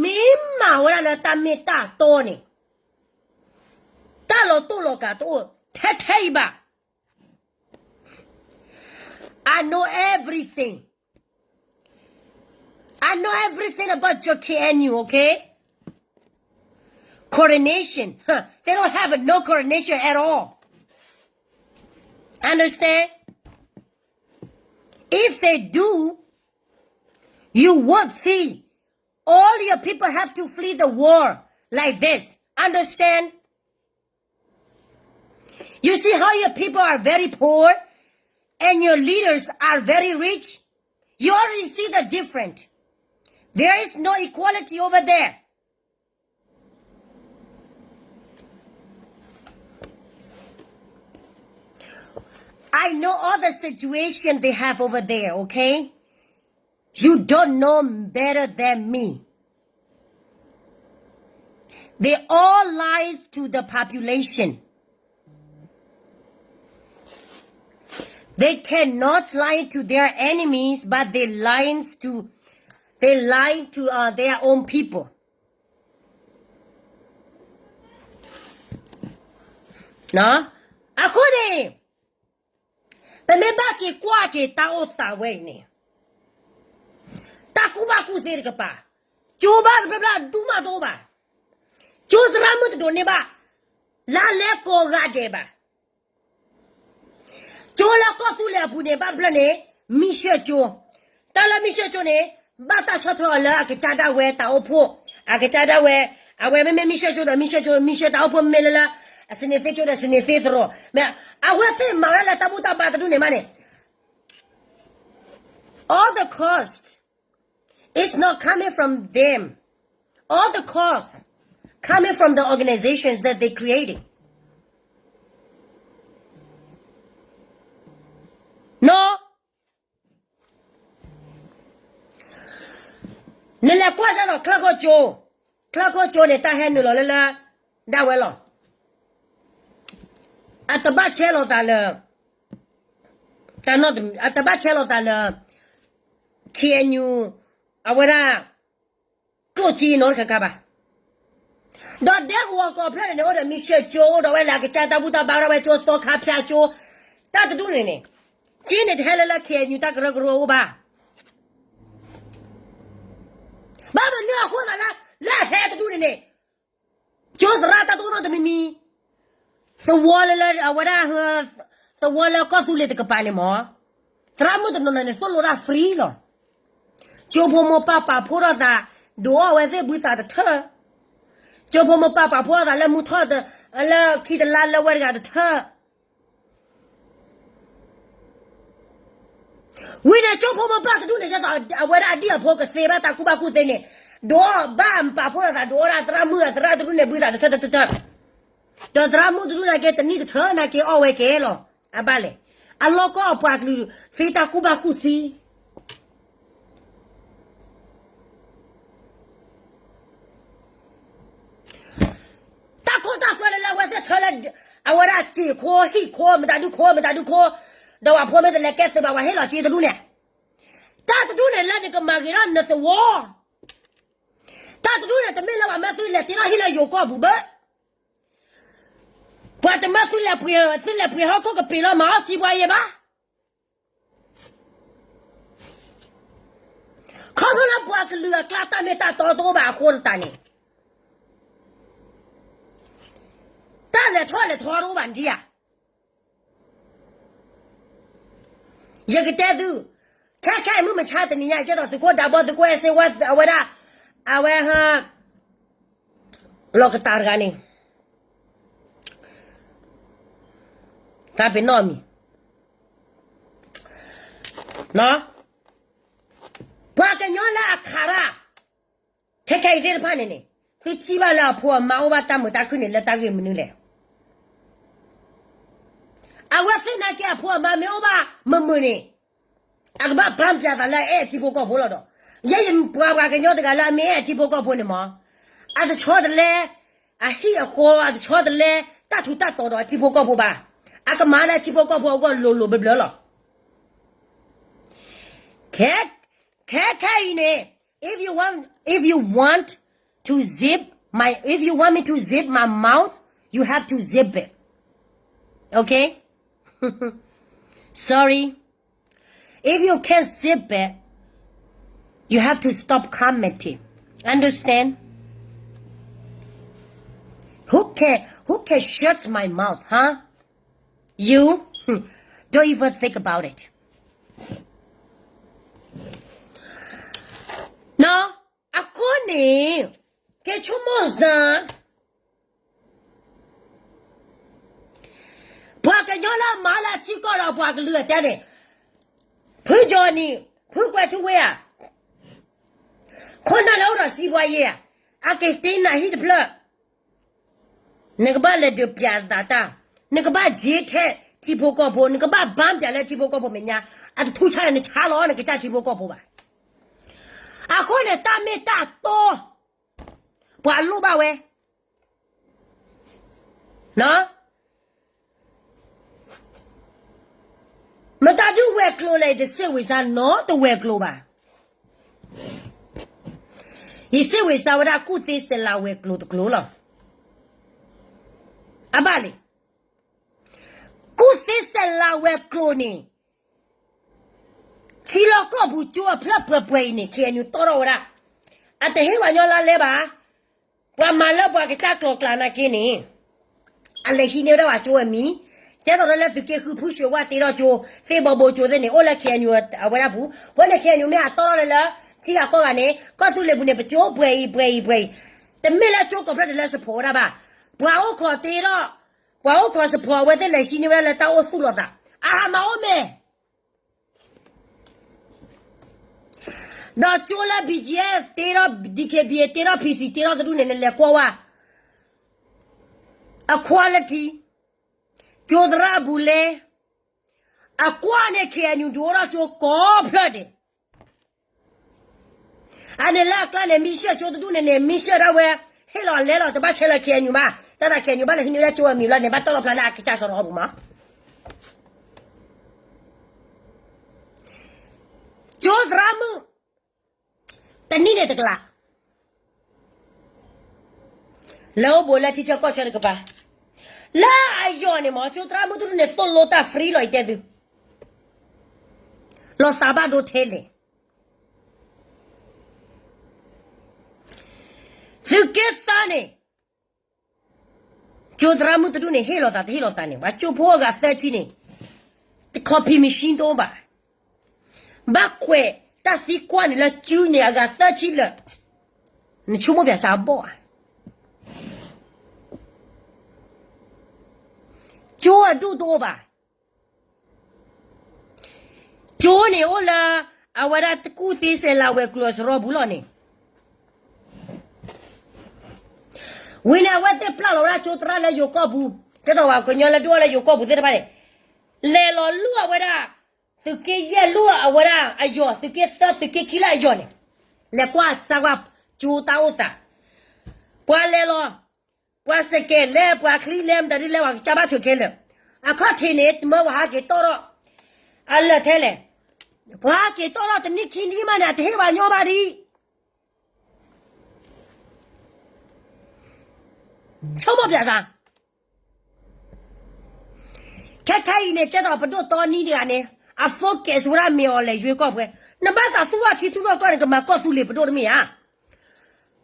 မ့ၢ်မၤဝဲဒၣ်လၢတၢ်မ့ၢ်တၢ်တီန့ၣ်, တၢ်လီၤတိၢ်လီၤကးတအိၣ်ထဲထဲအံၤဘၣ်. I know everything. I know everything about your K N U, okay? Coordination. Huh. They don't have a no coordination at all. Understand? If they do, you would see all your people have to flee the war like this. Understand? You see how your people are very poor and your leaders are very rich? You already see the difference. There is no equality over there. I know all the situation they have over there, okay? You don't know better than me. They all lies to the population. They cannot lie to their enemies, but they lies to they lie to uh, their own people. အဃိန့ၣ် ပမ့ၢ်ဘၣ်က့ၤကွၢ်က့ၤတၢ်အိၣ်သးဝဲအံၤန့ၣ် တၢ်ကူၣ်ဘၣ်ကူၣ်သ့တကပၤ ကၠိဘၣ်တဖျၢၣ်ဖျၢၣ်ဒူၣ်မးတအိၣ်ဘၣ်. ကၠိသရၣ်မုၣ်တဒိးန့ၢ်ဘၣ် လါလဲကိးဂၤဒဲးဘၣ်. ကၠိလၢကီၢ်သူလ့ၤအပူၤန့ၣ် ဘၣ်တဖျၢၣ်န့ၣ် မံၣ်ၡၢၣ်ကၠိ, တၢ်လၢမံၣ်ၡၢၣ်ကၠိန့ၣ် ဘၣ်တၢ်ဆီၣ်ထွဲအီၤလၢအကစၢ်ဒၣ်ဝဲတၢ်အိၣ်ဖှိၣ်, အကစၢ်ဒၣ်ဝဲ, အဝဲမ့မ့ၢ်မံၣ်ၡၢၣ်ကၠိဒီးမံၣ်ၡၢၣ်ကၠိ, မံၣ်ၡၢၣ်တၢ်အိၣ်ဖှိၣ်မ့မ့ၢ်လၢလၢ အစနေသ့ကၠိဒီး စနေသ့သရိာ်, မ့ၢ်အဝဲသ့ၣ်မၤဝဲလၢတၢ်ဘူၣ်တၢ်ဘါတဒူၣ်န့ၣ်မးန့ၣ် all the cost is not coming from them. All the cost coming from the organizations that they created. No. နလဲၤကွၢ်စၢ်ဒီး ချၢၣ်ခိၣ်ကၠိ, ချၢၣ်ခိၣ်ကၠိန့ၣ် တၢ်ဟဲနုာ်လီၤလၢလၢ ဒၣ်ဝဲလီၤ. အတဘၣ်ဆဲးလီၤသးလၢ တၢ်နီၣ်တမံၤ အတဘၣ်ဆဲးလီၤသးလၢ ခ့ၣ်အဲၣ်ယူၣ် အဝဲဒၣ် ကျိၣ်စ့နီတခါခါဘၣ်. ဒီးဒဲကဝီၤကိးဖျၢၣ်န့ၣ်န့ၣ် အိၣ်ဒီးမံၣ်ၡၢၣ်ကၠိ အိၣ်ဒီးဝဲလၢအကစၢ်တၢ်ဘူၣ်တၢ်ဘါ အိၣ်ဒီးဝဲကၠိသီခါဖၠါကၠိ တၢ်တဒူၣ်န့ၣ်န့ၣ် ကၠ့န့ၣ်တဟဲလၢလၢ ခ့ၣ်အဲၣ်ယူၣ် တၢ်ကရၢကရိအအိၣ်ဘၣ်. ဘၣ်မနုၤအဃိသးလၢ လၢဟဲတဒူၣ်န့ၣ်န့ၣ် ကၠိသရၣ်တၢ်တအိၣ်နီတမံၤမံၤ, သဝီလၢလၢအဝဲဒၣ်, သဝီလၢကီၢ်သူလ့ၤတကပၤန့ၣ်မး, သရၣ်မုၣ်တနီၤနီၤန့ၣ် သိၣ်လိတၢ် free လီၤ. ကၠိဖိမိၢ်ပၢ်ပာ်ဖှိၣ်ထီၣ်သး ဒုးအီၣ်ဝဲသ့ၣ်ဘုသးတထၢၣ်, ကၠိဖိမိၢ်ပၢ်ပာ်ဖှိၣ်ထီၣ်သးလၢမုၢ်ထီၣ် လၢခံတလါလၢဝဲတဂၤတထၢၣ် ဝံၤန့ၣ် ကၠိဖိမိၢ်ပၢ်တဒူၣ်န့ၣ် ဒ်သိးအဝဲဒၣ်အဒံၣ်အဖိကသ့ဘၣ်တၢ်ကူၣ်ဘၣ်ကူၣ်သ့န့ၣ်, ဒုးအီၣ်ဘၣ်ပာ်ဖှိၣ်ထီၣ်သး ဒုးအီၣ်ဒၣ်သရၣ်မုၣ်အသရၣ်တဒူၣ်န့ၣ် ဘုသးတထၢၣ်တထၢၣ်, ဒီးသရၣ်မုၣ်တဒူၣ်န့ၣ်က့ တနံၣ်တထၢၣ်န့ၣ်က့ အီၣ်ဝဲကဲလီၤ. အဘၣ်လဲၣ်, အလီၢ်ကီၢ်အပှၤကလုာ် သ့တၢ်ကူၣ်ဘၣ်ကူၣ်သ့ တၢ်ခိတၢ်သွဲလၢလၢအဝဲသ့ၣ်ထၢလၢ အဝဲဒၣ်စ့ၢ်ခိ ဟံၣ်ခိ မတၤဒုခိ မတၤဒုခိ, ဒီးပှၤဖိမ့ၢ်တလဲၤကဲသုးဘၣ် ပှၤဟ့ၣ်လီၤစ့တဒူၣ်န့ၣ်, တၢ်တဒူၣ်န့ၣ်လၢနကမၤဂ့ၤထီၣ်နသဝီ, တၢ်တဒူၣ်န့ၣ် တမ့ၢ်လၢပှၤမၢသုလဲၤတ့ထီၣ်ဟံၣ်လၢယိၤကီၢ်ပူၤဘၣ်, ပှၤတမၢသုလဲၤပှ့ၤ, သုလဲၤပှ့ၤဟီၣ်ခိၣ်ကပ့ၤလီၤ မၤအီၣ်စံးပှၤယဲဘၣ်. ခီဖျိလၢပှၤကလုာ်အကျါတၢ်မ့ၢ်တၢ်တီတအိၣ်ဘၣ်အဃိသတးန့ၣ်, တၢ်လဲၤထီၣ်လဲၤထီတအိၣ်ဘၣ်နထံၣ်ဧါ. ယကတဲသု, ခဲခဲအံၤမုၢ်မဆါတနံၤညါ ကဲဒီးသုးခိၣ်ဒးဘီ သုးခိၣ်အဲၣ်စ့ဝါ အဝဲဒၣ်, အဝဲဟ လီၤကတၢ်တဂၤန့ၣ်, သးပ့ၤနီၣ်မံၤ, ပှၤကညီလၢအခးတၢ် ခဲခဲအံၤသ့ၣ်တဖၣ်န့ၣ်န့ၣ်, သုထံၣ်ဘၣ်လၢအဖိအမါအိၣ်ဘၣ်တၢ်မုာ်တၢ်ခုၣ်န့ၣ် လၢတၢ်ဂ့ၢ်မနုၤလဲၣ်. အဝဲသ့ၣ်နာ်က့အဖိအမါမ့ၢ်အိၣ်ဘၣ်မုာ်မုာ်န့ၣ်, အကဘၣ်ပျၢ်ပျၢ်သးလၢအအဲၣ်အထံဖိကီၢ်ဖိလီၤဒီး, ယဲယပှၤပှၤကညီတဂၤလၢအမ့ၢ်အဲၣ်အထံဖိကီၢ်ဖိန့ၣ်မး, အတဆီတလဲ အဟံၣ်အဃီ အတဆီတလဲ တၢ်ထူးတၢ်တီၤဒီးအထံဖိကီၢ်ဖိဘၣ်. အကမၤလၢအထံဖိကီၢ်ဖိအဂီၢ်လိၤလိၤဘျၢဘျၢလီၤ. ခဲ, ခဲခဲအံၤန့ၣ်, if you want, if you want to zip my, if you want me to zip my mouth, you have to zip it. Okay? Sorry. If you can't zip it, you have to stop commenting. Understand? Who can, who can shut my mouth, huh? You? Don't even think about it. နီၤ, အဃိန့ၣ်, က့ၤဆိကမိၣ်စၢ်, ပှၤကညီလၢအမၤလၢအထံကီၢ်ဒီးပှၤကလုာ်အတဲန့ၣ်, ဖုကၠီနံၤ, ဖုကွဲးထူဝ့ဧါ, ခိၣ်နၢ်လၢအိၣ်ဒီးစံးပှၤယဲဧါ, အက့ၤတ့နၤဟံၣ်တဖျၢၣ် နကဘၣ်လဲၤဒုးပျးသးတၢ်, နကဘၣ်က့ၤထဲ, ထံဖိကီၢ်ဖိ, နကဘၣ်ဘၣ်ပၠးလၢထံဖိကီၢ်ဖိမဲာ်ညါ, အတထူဆါလၢနဆါလီၤ နကစၢ်ထံဖိကီၢ်ဖိဘၣ်. အဃိန့ၣ် တၢ်မ့ၢ်တၢ်တီ ပှၤလိၣ်ဘၣ်ဝဲ, မတၤဒုးဝဲၤကျိၤလဲၣ်တစ့ၢ်ဝံၤစါနီတဝဲၤကျိၤဘၣ်. ယစ့ၢ်ဝံၤစါဝဲဒၣ်ကူၣ်သ့စဲးလးဝဲၤကျိၤတကျိၤလီၤ. အဘၣ်လံ, ကူၣ်သ့စဲးလးဝဲၤကျိၤန့ၣ် ထံလီၢ်ကီၢ်ပူၤကၠိအဖျၢၣ်ပှဲၤပှဲၤအံၤန့ၣ် ခ့ၣ်အဲၣ်ယူၣ်တီၣ်ထီၣ်ဝဲဒၣ်, အတဟ့ၣ်ပှၤညီလါလဲဘၣ်, ပှၤမၤလၢပှၤကစၢ်ကျိၤကျါနာ်က့န့ၣ်, အလဲၤဟံးန့ၢ်ဝဲဒၣ်ပှၤကၠိအမံၤ, ကဲသိးဒီးလၢသုးက့ဃုဖုၣ်ၡ့ဝၣ်တ့ထီၣ်ကၠိ, သ့ၣ်ဘီဘိကၠိသ့ၣ်န့ၣ် အိၣ်လၢ ခ့ၣ်အဲၣ်ယူၣ် အဝဲဒၣ်ပူၤ, အဃိန့ၣ် ခ့ၣ်အဲၣ်ယူၣ် မ့ၢ်အတီၣ်ထီၣ်လၢလၢ ထံဂၤကီၢ်ဂၤန့ၣ် ကီၢ်သူလ့ၤပူၤန့ၣ် ပကၠိပှဲၤအံၤပှဲၤအံၤပှဲၤအံၤ, တမ့ၢ်လၢကၠိကိးဖျၢၣ်တလၢ support ဝဲဒၣ်ဘၣ်, ပှၤအိၣ်ခိးတ့ထီၣ်, ပှၤအိၣ်ခိး support အဝဲသ့ၣ်လဲၤဟံးန့ၢ်ဝဲဒၣ်လၢတၢ်အိၣ်သူၣ်လီၤသး, အဟးမၤအိၣ်မ့ၢ် ဒီးကၠိလၢ ဘီကၠံၣ်အဲၣ် တ့ထီၣ် ဒံၣ်ခ့ၣ်ဘံၣ် တ့ထီၣ် ဖံၣ်စံၣ် တ့ထီၣ်တဒူၣ်န့ၣ် နလဲၤကွၢ်ဝဲ အ quality, ကၠိသရၣ်အဘူးလဲ, အကွၢ်န့ၣ် ခ့ၣ်အဲၣ်ယူၣ် ဒုးအိၣ်ထီၣ်ကၠိကိးဖျၢၣ်ဒဲး, အန့ၣ်လၢအကျါန့ၣ် မံရှၢၣ်ကၠိတဒူၣ်န့ၣ်န့ၣ် မံရှၢၣ်ဒၣ်ဝဲ, ဟ့ၣ်လီၤလဲလီၤ တဘၣ်ဆဲးလၢ ခ့ၣ်အဲၣ်ယူၣ် ဘၣ်, တၢ်သး ခ့ၣ်အဲၣ်ယူၣ် ဘၣ်လဲၤဟံးန့ၢ်ဝဲဒၣ်ကၠိအမံၤဘျီန့ၣ် ဘၣ်တီၣ်ထီၣ်ဖျါလၢအကစၢ်စရီပူၤမး ကၠိသရၣ်မုၣ်, တနံၣ်န့ၣ်တကလး, လဲၤအိၣ်ဘူးလၢထံဆၢကီၢ်ဆၢတကပၤ, လၢအယီၢ်န့ၣ်မး ကၠိသရၣ်မုၣ်တဒူၣ်န့ၣ် သိၣ်လိတၢ် free လီၤ ယတဲသု, လီၤသးဘၣ်ဒိထဲလဲၣ်, သုးက့သၢန့ၣ် ကၠိသရၣ်မုၣ်တဒူၣ်န့ၣ် ဟ့ၣ်လီၤသးတဟ့ၣ်လီၤသးန့ၣ် ပှၤကၠိဖိအဂၤသၢဆံန့ၣ်, copy machine တအိၣ်ဘၣ်, ဘၣ်ကွဲးတၢ်သံကွၢ်န့ၣ်လၢကၠူန့ၣ် အဂၤသၢဆံလၢာ်, နဆိကမိၣ်ပၠးစးဘီၣ်ဧါ, ကၠိအဒူၣ်တအိၣ်ဘၣ် ကၠိန့ၣ်အိၣ်လၢ အဝဲဒၣ်တကူၣ်သ့စဲးလးဝဲၤကျိၤအစရီပူၤလီၤန့ၣ်, ဝံၤန့ၣ် အဝဲသ့ၣ်ပျၢ်လီၤဝဲဒၣ်ကၠိသရၣ်လၢယိၤကီၢ်ပူၤ, ကဲသိးပှၤကညီလၢဒိၣ်အီၤလၢယိၤကီၢ်ပူၤသ့ၣ်တဖၣ်န့ၣ်, လဲၤလီၤလိၣ်အဝဲဒၣ်, သုးက့ယဲၢ်လိၣ်အဝဲဒၣ်အယီၢ်, သုးက့သၢ သုးက့ခံလၢအယီၢ်န့ၣ်, လဲၤကွၢ်စၢ်ကွၢ်ကၠိတၢ်အိၣ်သး, ပှၤလဲၤလီၤ, ပှၤစကဲးလဲၤ ပှၤချံလဲၤ မတၤဒ်လဲၣ် ပှၤကစၢ်ဘၣ်ထုးခဲလၢာ်, အခီၣ်ထံးန့ၣ် တမၢပှၤဟးက့ၤတီၣ်ထီၣ်, အလၢာ်ထဲလဲၣ်, ပှၤဟးက့ၤတီၣ်ထီၣ်တနံၣ်ခံနံၣ်မးန့ၣ် အတဟ့ၣ်ပှၤညီဘၣ်ဒံး, ဆိကမိၣ်ပၠးစး ခဲခဲအံၤန့ၣ် ကဲသိးပဒိၣ်တီနံတဂၤန့ၣ်, အ focus ဝဲဒၣ်မ့ၢ်အီၤလဲၤယွ့ကီၢ်ပှဲၤ, နဘၣ်သးသူၣ်ထီၣ်ထံသူၣ်ထီၣ်ကီၢ်န့ၣ် ကမၤကီၢ်သူလ့ၤပဒိၣ်တမ့ၢ်ဧါ,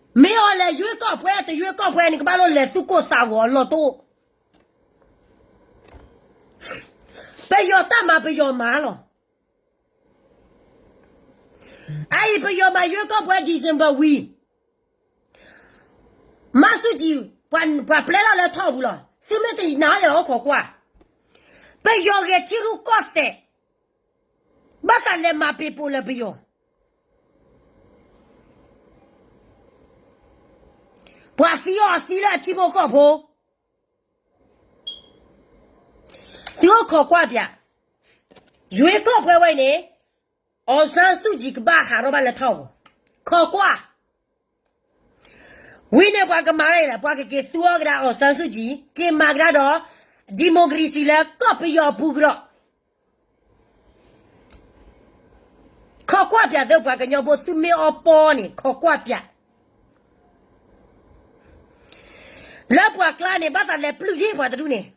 မ့ၢ်အီၤလဲၤယွ့ကီၢ်ပှဲၤ တယွ့ကီၢ်ပှဲၤန့ၣ် ကဘၣ်လိၣ်လဲၤသူၣ်ကိၢ်သးဂီၤအလီၢ်တအိၣ်, ပယီၤတၢ်မၤပယီၤမၤလီၤ. အအံၤပယီၤမၤယွ့ကီၢ်ပှဲၤ December ဝံၤ, မၤဆူၣ်ကံၣ်, ပှၤပျဲလီၤလၢထီၣ်ပူၤလီၤ. သုမ့ၢ်တနာ်လဲၣ်အိၣ်ခိးကွၢ်, ပယီၤဂဲၤထံရူၢ်ကီၢ်သဲး, ဘၣ်သးလဲၤမၤပ့ၤပိာ်လၢပယီၤ, ပှၤသံအီၤသံလၢအထံဖိကီၢ်ဖိ သုအိၣ်ခိးကွၢ်ပၠး, ယွ့ကီၢ်ပှဲၤဝဲအံၤန့ၣ်, အောင်ဆန်းစုကြည် ကဘၣ်ဟးထီၣ်ဘၣ်လၢထီၣ်ပူၤ, ခိးကွၢ်, ဝံၤန့ၣ်ပှၤကမၤဒ်လဲၣ်, ပှၤကက့ၤသူအီၤကဒါ အောင်ဆန်းစုကြည် က့ၤမၤကဒါဒီး democracy လၢကီၢ်ပယီၤအပူၤကဒီး ခိးကွၢ်ပၠးသုပှၤကညီဖိ သုမ့ၢ်အီပီန့ၣ် ခိးကွၢ်ပၠး, လၢပှၤကျါန့ၣ် ဘၣ်သးလဲၤပျုၢ်ယ့ၢ်ပှၤတဒူၣ်န့ၣ်,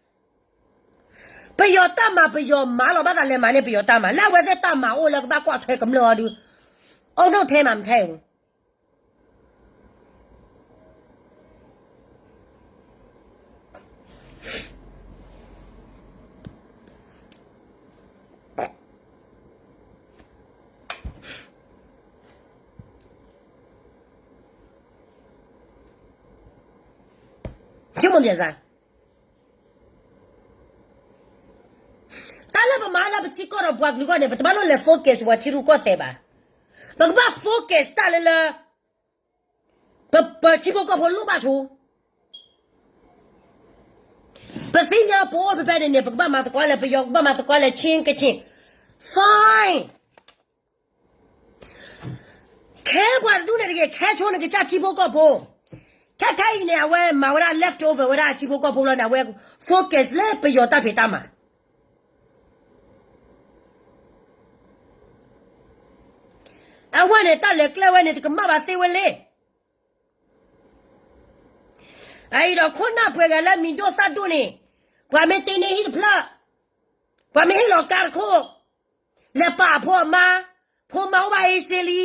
ပယီၤတၢ်မၤပယီၤမၤလီၤ ဘၣ်သးလဲၤမၤန့ၢ်ပယီၤတၢ်မၤ လၢအဝဲသ့ၣ်တၢ်မၤအိၣ်လၢကဘၣ်ကွၢ်ထွဲကမျၢၢ်အီၤဒုး, အိၣ်ဒိၣ်ထဲမၤမထဲဧိၤ ဆိကမိၣ်ပၠးစး, တၢ်လၢပမၤလၢပထံကီၢ်ဒီးပှၤကလုာ်ဂီၢ်န့ၣ် ပတဘၣ်လိၣ်လဲၤ focus ပှၤထံရူၢ်ကီၢ်သဲးဘၣ်. ပကဘၣ် focus တၢ်လၢလၢ ပထံဖိကီၢ်ဖိလိၣ်ဘၣ်ဆိ ပသ့ၣ်ညါပအိၣ်ဖဲဖဲန့ၣ်န့ၣ် ပကဘၣ်မၤသကိးလဲၣ်, ပယီၤကဘၣ်မၤသကိးလဲၣ်, ချင်းကချင်, fine. ခဲပှၤတဒူၣ်န့ၣ်တဂ့ၤ, ခဲဆိနကစၢ်ထံဖိကီၢ်ဖိ, ခဲခဲအံၤန့ၣ် အဝဲမၤဝဲဒၣ် left over ဝဲဒၣ်ထံဖိကီၢ်ဖိလီၤန့ၣ်, အဝဲ focus လၢပယီၤတၢ်ဖံးတၢ်မၤ အဝဲန့ၣ် တၢ်လဲၤကျဲဝဲန့ၣ် တကမၣ်ဘၣ်သ့ဝဲလံ. အအံၤဒီးခိၣ်နၢ်ပှဲၤဂၤလၢမံၤဒိၣ်သၣ်ဒိၣ်န့ၣ်, ပှၤမ့ၢ်တ့န့ၢ်ဟံၣ်တဖျၢၣ်, ပှၤမ့ၢ်ဟ့ၣ်လီၤကါတခိၣ်, လဲၤပာ်အဖိအမါ, ဖိမါအိၣ်ဘၣ်အ့စ့လံ,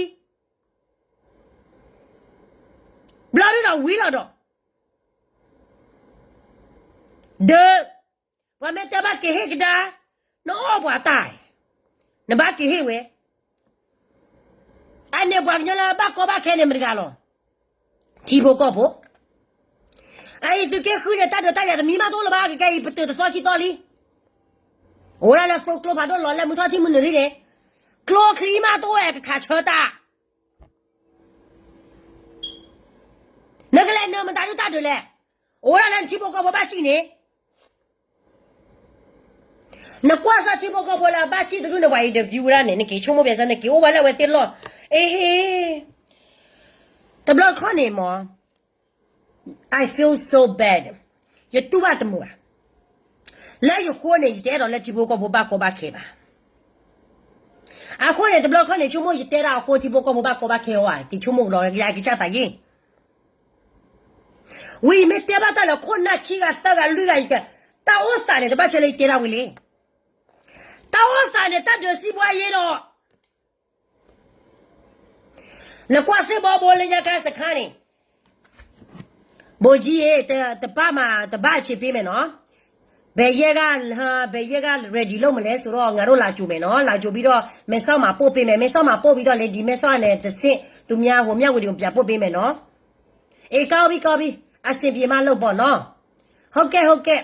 ဘျီဒုဒီးဝံၤလီၤဒီး ဒီး ပှၤမ့ၢ်တဲဘၣ်က့ၤဟ့ၣ်ကဒါ, နအီၣ်ပှၤတၢ်, နဘၣ်က့ၤဟ့ၣ်ဝဲ, အန့ၣ်ပှၤကညီလၢဘၣ်ကီဘၣ်ခဲန့ၣ်မတၤတဂၤလီၤ, ထံဖိကီၢ်ဖိ. အအံၤသုးက့ဃုန့ၣ် တၢ်ဒုးတၢ်ယၤတမံၤမးတအိၣ်လၢၤဘၣ်, ကကဲအံၤပတုာ်တသီခံသီလံ, အိၣ်ဒၣ်လၢသိကျိဖးဒိၣ်လီၤလဲမုၢ်ထီၣ်ထံမုၢ်နုာ်လံန့ၣ်, ကျိချံမးတအိၣ်ဝဲကခးဆၢတၢ် နကလဲၤနၢၤမတၤဒုတၢ်ဒုးလဲၣ်, အိၣ်ဒၣ်လၢနထံဖိကီၢ်ဖိဘၣ်စံၣ်န့ၣ်, နကွၢ်စၢ်ထံဖိကီၢ်ဖိလၢအဘၣ်စံၣ်တဒူၣ်န့ၣ် ပှၤအံၤ interview ဝဲဒၣ်န့ၣ် နက့ၤဆိကမိၣ်ပျဲစၢ် နက့ၤအိၣ်ဝဲလၢအဝဲသ့ၣ်လီၢ်, အ့ဟ့, တဘျီတခီၣ်န့ၣ်မ့ၢ် I feel so bad, ယတူၢ်ဘၣ်တမုာ်ဘၣ်, လၢယဃိန့ၣ် ယတအဲၣ်ဒိးလၢထံဖိကီၢ်ဖိဘၣ်ကီဘၣ်ခဲဘၣ်. အဃိန့ၣ် တဘျီတခီၣ်န့ၣ် ဆိကမိၣ်ယတဲဒၣ်အဃိ ထံဖိကီၢ်ဖိဘၣ်ကီဘၣ်ခဲအီၤဧါ, က့ၤဆိကမိၣ်ကဒီးကယၤကစၢ်သးယ့ၢ် ဝံၤမ့ၢ်တဲဘၣ်တၢ်လၢခိၣ်နၢ်ခံဂၤသၢဂၤလွံၢ်ဂၤယက, တၢ်အိၣ်သးန့ၣ် တဘၣ်ဆၢလၢယတဲဒၣ်ဝံၤလံ. တၢ်အိၣ်သးန့ၣ် တၢ်ဒုးစံးဘှါယဲဒီး နကွၢ်သ့ၣ်ဘီဘိလၢညါခါစခါန့ၣ်, ဘိကၠံအ့, တပၢ်မၤ တဘၣ်အဆံးပ့မဲာ်နီၤ, ဘယ်ရက်ဂါ, ဘယ်ရက်ဂါ ready လုပ်မလဲဆိုတော့ ငါတို့လာကြိုမယ်နော်, လာကြိုပြီးတော့ မဲဆောက်မှာပို့ပေးမယ်, မဲဆောက်မှာပို့ပြီးတော့ lady မဲဆောက်ကနေတဆင့် သူများဟို မြဝတီကို ပြန်ပို့ပေးမယ်နော်. Okay, okay. အစင်ပြေမးလုပ်ပေါ့နော်. ဟုတ်ကဲ့, ဟုတ်ကဲ့.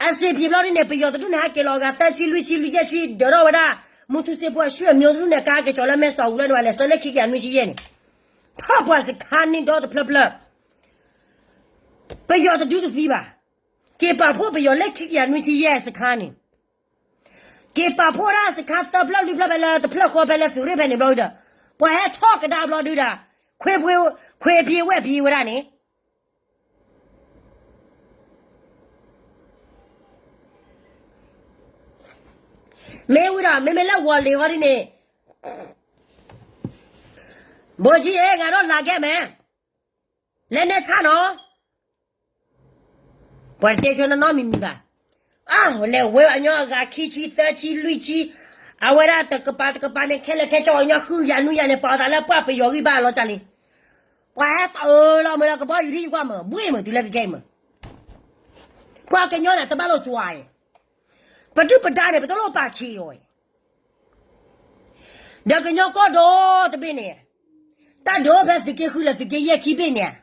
အစင်ပြေဘျီဒ်န့ၣ် ပယီၤတဒူၣ်န့ၣ် ဟဲက့ၤလီၤဂၤ သၢဆံလွံၢ်ဆံလွံၢ်ဆံ ဒၢးထီၣ်ဝဲဒၣ် မူထူစ့ဖိအဆွေမျိုးတဒူၣ်န့ၣ် ကါက့ၤကၠီၤလၢမဲစီၤအူလၢန့ၣ် ဝဲလဲၤဆှၢလၢခံကယၤနွံဆံယဲၢ်န့ၣ်, ထီၣ်ပှၤစခါန့ၣ်ဒီတဖျၢၣ်ဖျၢၣ်, ပယီၤတဒုတသံဘၣ်, က့ၤပာ်ဖှိၣ်ပယီၤလၢခံကယၤနွံဆံယဲၢ်စခါန့ၣ်, က့ၤပာ်ဖှိၣ်ဒၣ်စခါသၢဖျၢၣ်လွံၢ်ဖျၢၣ်ဖဲလၢတဖျၢၣ်ဃီဖဲလၢသုးရ့ၣ်ဖဲန့ၣ်ဘျီဒုဒီး, ပှၤဟဲထီၣ်ကဒါဘျီဒုဒီး, ခွ့ဖ့ဝဲၢ်ဖံဝဲဒၣ်န့ၣ် မ့ၢ်ဝံၤဒီး မ့မ့ၢ်လၢဝီၤလံၤဟီဒ်န့ၣ်, ဘိကၠံအ့, ငါတို့လာခဲ့မယ်, လက်နက်ချနော်. ပှၤတတဲဆၢနီၢ်နီၢ်မံၤမံၤဘၣ်. အါ, လဲၤဝဲအညီအဂၤခံဆံသၢဆံလွံၢ်ဆံ, အဝဲဒၣ်တကပၤတကပၤန့ၣ် ခဲလၢာ်ခဲဆ့အညီဃုယၤနွံယၤန့ၣ် ပာ်အသးလၢပှၤပယီၤဂံၢ်ဘါလီၤကၢ်လံ. ပှၤဟဲတအၢလီၤမ့ၢ်လၢကဘီယူၤဒ်ယကွၢ်မ့ၢ် ဘှ့ၣ်မ့ၢ်တုၤလၢကကဲအံၤမ့ၢ်, ပှၤကညီန့ၣ် တဘၣ်လိာ်ကွၢ်အံၤ, ပဒုၣ်ပဒါန့ၣ် ပတလိၣ်ပာ်ဆံးအီၤအံၤ ဒီးကညီကီၢ်ဒီတဘ့ၣ်န့ၣ်, တၢ်ဒုးအိၣ်ဖဲသုးက့ဃုလၢသုးက့ယဲၢ်ခံဘ့ၣ်န့ၣ်,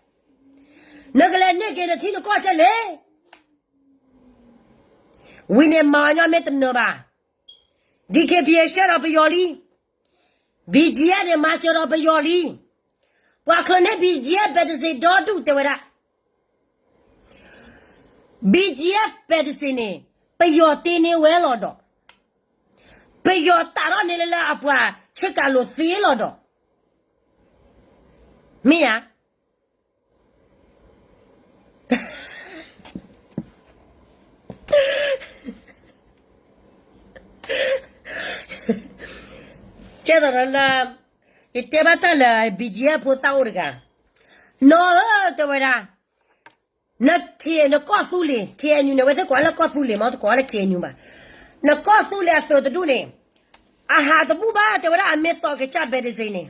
နကလဲၤန့ၢ်က့ၤနထံနကီၢ်ကဲလဲၣ်. ဝံၤန့ၣ်မၤအညီမ့ၢ်တနၢၤဘၣ်, DKBA ဆှၢဒီးပယီၤလံ, BGF န့ၣ် မၤစၢၤဒီးပယီၤလံ, ပှၤချုးန့ၢ် BGF ပဲတစ့ဒီဒူၣ်တဲဝဲဒၣ် BGF ပဲတစ့န့ၣ် ပယီၤတ့န့ၢ်ဝဲလီၤဒီး, ပယီၤတၢ်ထီၣ်န့ၢ်လၢလၢအပှၤဆ့ကၤလိာ်သ့လီၤဒီး, မ့ၢ်ဧါ. ကဲသိးဒီးလၢ ယတဲဘၣ်တၢ်လၢ BGF ဖိသၣ်အိၣ်တဂၤ, နီၢ်ဧၢ တဲဝဲဒၣ်, န နကီၢ်သူလ့ၤ KNU န့ၣ် ဝဲသ့ၣ်ကိးလၢကီၢ်သူလ့ၤမ့ၢ် တကိးလၢ KNU ဘၣ်, နကီၢ်သူလ့ၤအသုးတဒူၣ်န့ၣ်, အဟးတဘူၣ်ဘၣ် တဲဝဲဒၣ် အမ့ၢ်သီကစၢ်ပဲတစ့န့ၣ်,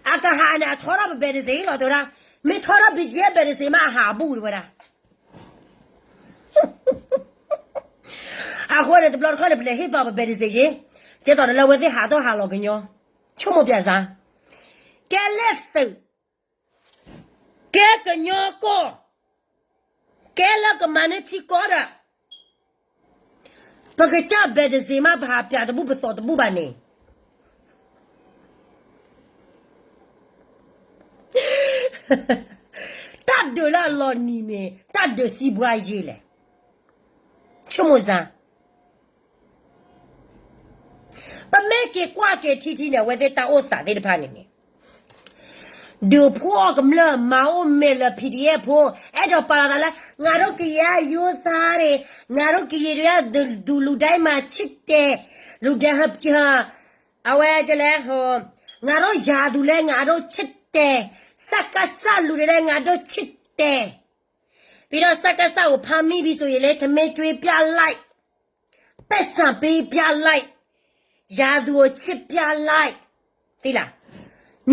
အကဟးန့ၣ် အထီထီၣ်ပပဲတစ့လီၤ တဲဝဲဒၣ်, မ့ၢ်ထီထီၣ် BGF ပဲတစ့မး အဟးအဘူၣ် တဲဝဲဒၣ်. အဃိန့ၣ် တဘျီတခီၣ်န့ၣ် ပလဲၤဟ့ၣ်ပာ်ပပဲတစ့ယ့ၣ်, ကဲသိးဒီးလၢအဝဲသ့ၣ်ဟးထီၣ်ဟးလီၤကညီ, ဆိကမိၣ်ပျဲစါ, ကဲလဲၣ်သုး, ကဲကညီကီၢ်, ကဲလၢကမၤန့ၢ်ထံကီၢ်ဒီး, ပကစၢ်ပဲတစ့မး ပဟးပျးတဘူၣ်ပသီတဘူၣ်ဘၣ်န့ၣ် တ တၢ်ဒုးလၢအလီၤနံၤမ့ၢ် တၢ်ဒုးစံးဘှါယ့လဲၣ်. ဆိကမိၣ်စၢ် ပမ့ၢ်က့ၤကွၢ်က့ၤထံထံန့ၣ် အဝဲသ့ၣ်တၢ်အိၣ်သးသ့ၣ်တဖၣ်န့ၣ်န့ၣ် ဒုးဖှီၣ်ကမျၢၢ် မၤအိၣ်မဲာ်လၢ P D F ဖိ အဲၣ်ဒိးပာ်လီၤသးလၢ ငါတို့ကရင်အမျိုးသားတွေ, ငါတို့ကရင်တွေက လူတိုင်းမှာချစ်တယ်, လူတိုင်း အဝဲလဲ ငါတို့ယၤသူလဲ ငါတို့ချစ်တယ်, စကစလူတွေလဲ ငါတို့ချစ်တယ်. ပြီးတော့ စကစကို ဖမ်းမိပြီဆိုရင်လဲ ထမင်းကျွေးပြလိုက်, ပိုက်ဆံပေးပြလိုက်, ရာသူကို ချစ်ပြလိုက်, သိလား.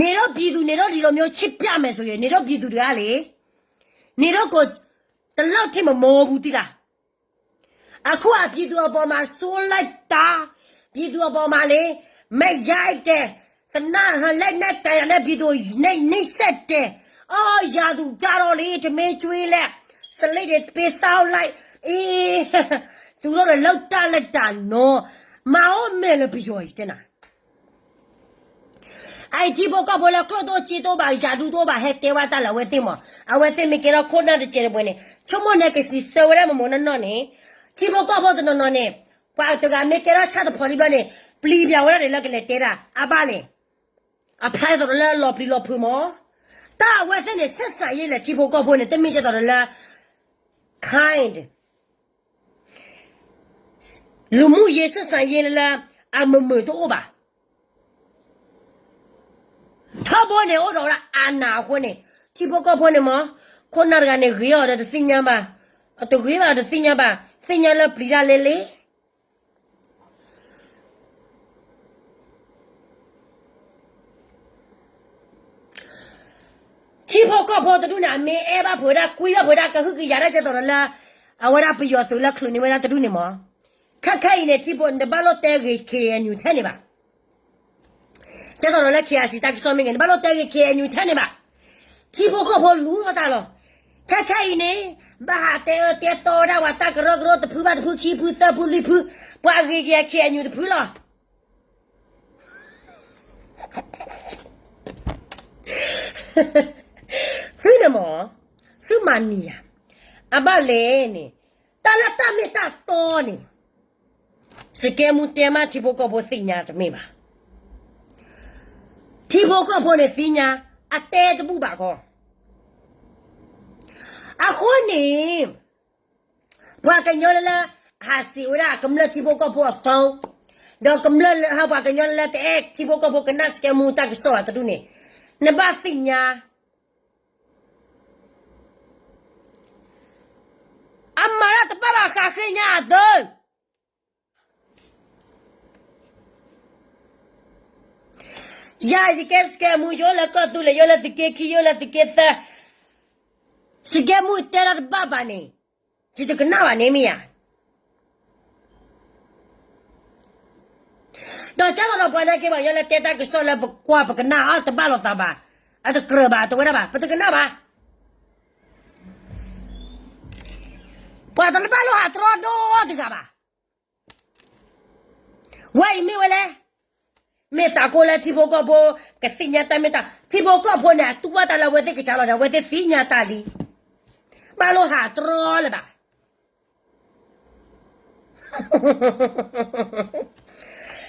နေတော့ပြည်သူ နေတော့ဒီလိုမျိုး ချစ်ပြမယ်ဆိုရင် နေတော့ပြည်သူတွေကလေ နေတော့ကို တလောက်ထိမမောဘူး သိလား. အခုအပြည်သူအပေါ်မှာ ဆိုးလိုက်တာ, ပြည်သူအပေါ်မှာလေ မက်ရိုက်တယ်, သေနတ် လက်နက်ကိုင်တာနဲ့ ပြည်သူကို နှိပ်စက်တယ်. အော် ရာသူကြတော့လေ ထမင်းကျွေးလိုက်, စလိတ်တွေပေးသောက်လိုက်, အေး သူတို့တွေ လုပ်တတ်လိုက်တာနော်. မၤအိၣ်မဲာ်လၢပယီၤ ယတဲနၤ အအံၤထံဖိကီၢ်ဖိလၢကျိၣ်တအိၣ်စ့တအိၣ်ဘၣ် ယၤဒူတအိၣ်ဘၣ် ဟဲတဲဝဲတၢ်လၢအဝဲသ့ၣ်မး, အဝဲသ့ၣ်မ့ၢ်ကဲထီၣ်ခိၣ်နၢ်တစဲးတပှဲၤန့ၣ် ဆိကမိၣ်န့ၣ် ကစံးဆၢဝဲဒၣ်မ့ၢ်မ့ၢ်နီၢ်နီၢ်န့ၣ်, ထံဖိကီၢ်ဖိတနီၤနီၤန့ၣ် ပှၤတဂၤမ့ၢ်ကဲထီၣ်ဆၣ်တဖီလံဘျီန့ၣ် ပျံၤပၠးဝဲဒၣ်န့ၣ်လၢကလဲၤတဲဒၣ် အဘၣ်လဲၣ်. အဖျါသိးလၢလီၤပျံၤလီၤဖုးမး, တၢ်အဝဲသ့ၣ်န့ၣ် ဆက်ဆံရေးလဲၣ် ထံဖိကီၢ်ဖိန့ၣ် တမ့ၢ်ကဲသိးဒီးလၢ kind လူမှုရေးဆက်ဆံရေးလၢ အမုာ်မုာ်တအိၣ်ဘၣ်. ထီဘိန့ၣ် အိၣ်ဒီးဝဲဒၣ်အာဏာအဃိန့ၣ် ထံဖိကီၢ်ဖိန့ၣ်မး ခိၣ်နၢ်တဂၤန့ၣ် ဂ့ၤအီၤဒီးတသ့ၣ်ညါဘၣ်, တဂ့ၤဘၣ်တသ့ၣ်ညါဘၣ်, သ့ၣ်ညါလၢပျံၤတၢ်လဲၣ်လဲၣ် ထံဖိကီၢ်ဖိတဒူၣ်န့ၣ် အမ့ၢ်အဲၣ်ဘၣ်ဖုးဝဲဒၣ် ကွံဘၣ်ဖုးဝဲဒၣ် ကဟုကယာ်ဒၣ်ကဲသိးဒီးလၢ အဝဲဒၣ်ပယီၤသုးလၢချုးန့ၢ်ဝဲဒၣ်တဒူၣ်န့ၣ်မး, ခဲခဲအံၤန့ၣ် ထံဖိ နတဘၣ်လိၣ်တဲဂ့ၤ K N U ထဲန့ၣ်ဘၣ်. ကဲသိးဒီးလၢ K I C တၢ်ကစီၣ်မ့ၢ်ဂ့ၤ နဘၣ်လိၣ်တဲဂ့ၤ K N U ထဲန့ၣ်ဘၣ်. ထံဖိကီၢ်ဖိလူၤအီၣ်တၢ်လီၤ. ခဲခဲအံၤန့ၣ် ဘၣ်ဟးတဲအၢတဲသီဝဲဒၣ်ပှၤတၢ်ကရၢကရိတဖုဘၣ်တဖု ခံဖုသၢဖုလွံၢ်ဖု, ပှၤအဂ့ၤက့ၤ K N U တဖုလီၤ. သုန့ၣ်မး, သုမၤနံၤယၤ, အဘၣ်လဲၣ်န့ၣ်, တၢ်လၢတၢ်မ့ၢ်တၢ်တီန့ၣ်, စကဲမူတဲမး ထံဖိကီၢ်ဖိသ့ၣ်ညါတမ့ၢ်ဘၣ်. ထံဖိကီၢ်ဖိန့ၣ်သ့ၣ်ညါ, အတဲတဘူၣ်ဘၣ်ကီး. အဃိန့ၣ် ပှၤကညီလၢလၢ ဟးစံးဝဲဒၣ်ကမျၢၢ်ထံဖိကီၢ်ဖိအ phone, ဒီးကမျၢၢ်ဟးပှၤကညီလၢလၢတအဲၣ်ထံဖိကီၢ်ဖိကနၣ်စကဲမူတၢ်ကစီၣ်ဘၣ်တဒူၣ်န့ၣ်, နဘၣ်သ့ၣ်ညါ အမၤတၢ်တဘၣ်ဘၣ်ဃးဃ့ညါအသၢ ယၤယကဲစကဲမူ ယအိၣ်လၢကီၢ်သူလ့ၤ ယအိၣ်လၢသုးက့ခံ ယအိၣ်လၢသုးက့သၢ, စကဲမူတဲတၢ်တဘၣ်ဘၣ်န့ၣ်, ယတကနၣ်ဘၣ်န့ၣ်မ့ၢ်ဧါ. ဒီးကၢ်သိးဒီးပှၤနာ်က့ၤဘၣ် ယလၢတဲတၢ်ကစီၣ်လၢပကွၢ်ပကနၣ်အီၤတဘၣ်လိာ်သးဘၣ်, အတကြၢးဘၣ် တဝဲဒၣ်ဘၣ် ပတကနၣ်ဘၣ်. ပှၤတဘၣ်လိာ်ဟးတြီဒိၣ်တဂၤဘၣ်. ဝဲအံၤမ့ၢ်ဝဲလဲၣ်, မ့ၢ်သးကိးလၢထံဖိကီၢ်ဖိ ကသ့ၣ်ညါတၢ်မ့ၢ်တၢ်, ထံဖိကီၢ်ဖိန့ၣ် အတူၢ်ဘၣ်တၢ်လၢအဝဲသ့ၣ်ကစၢ်လီၤဒီး အဝဲသ့ၣ်သ့ၣ်ညါတၢ်လံ, ဘၣ်လိာ်ဟးတြီလၢၤဘၣ်.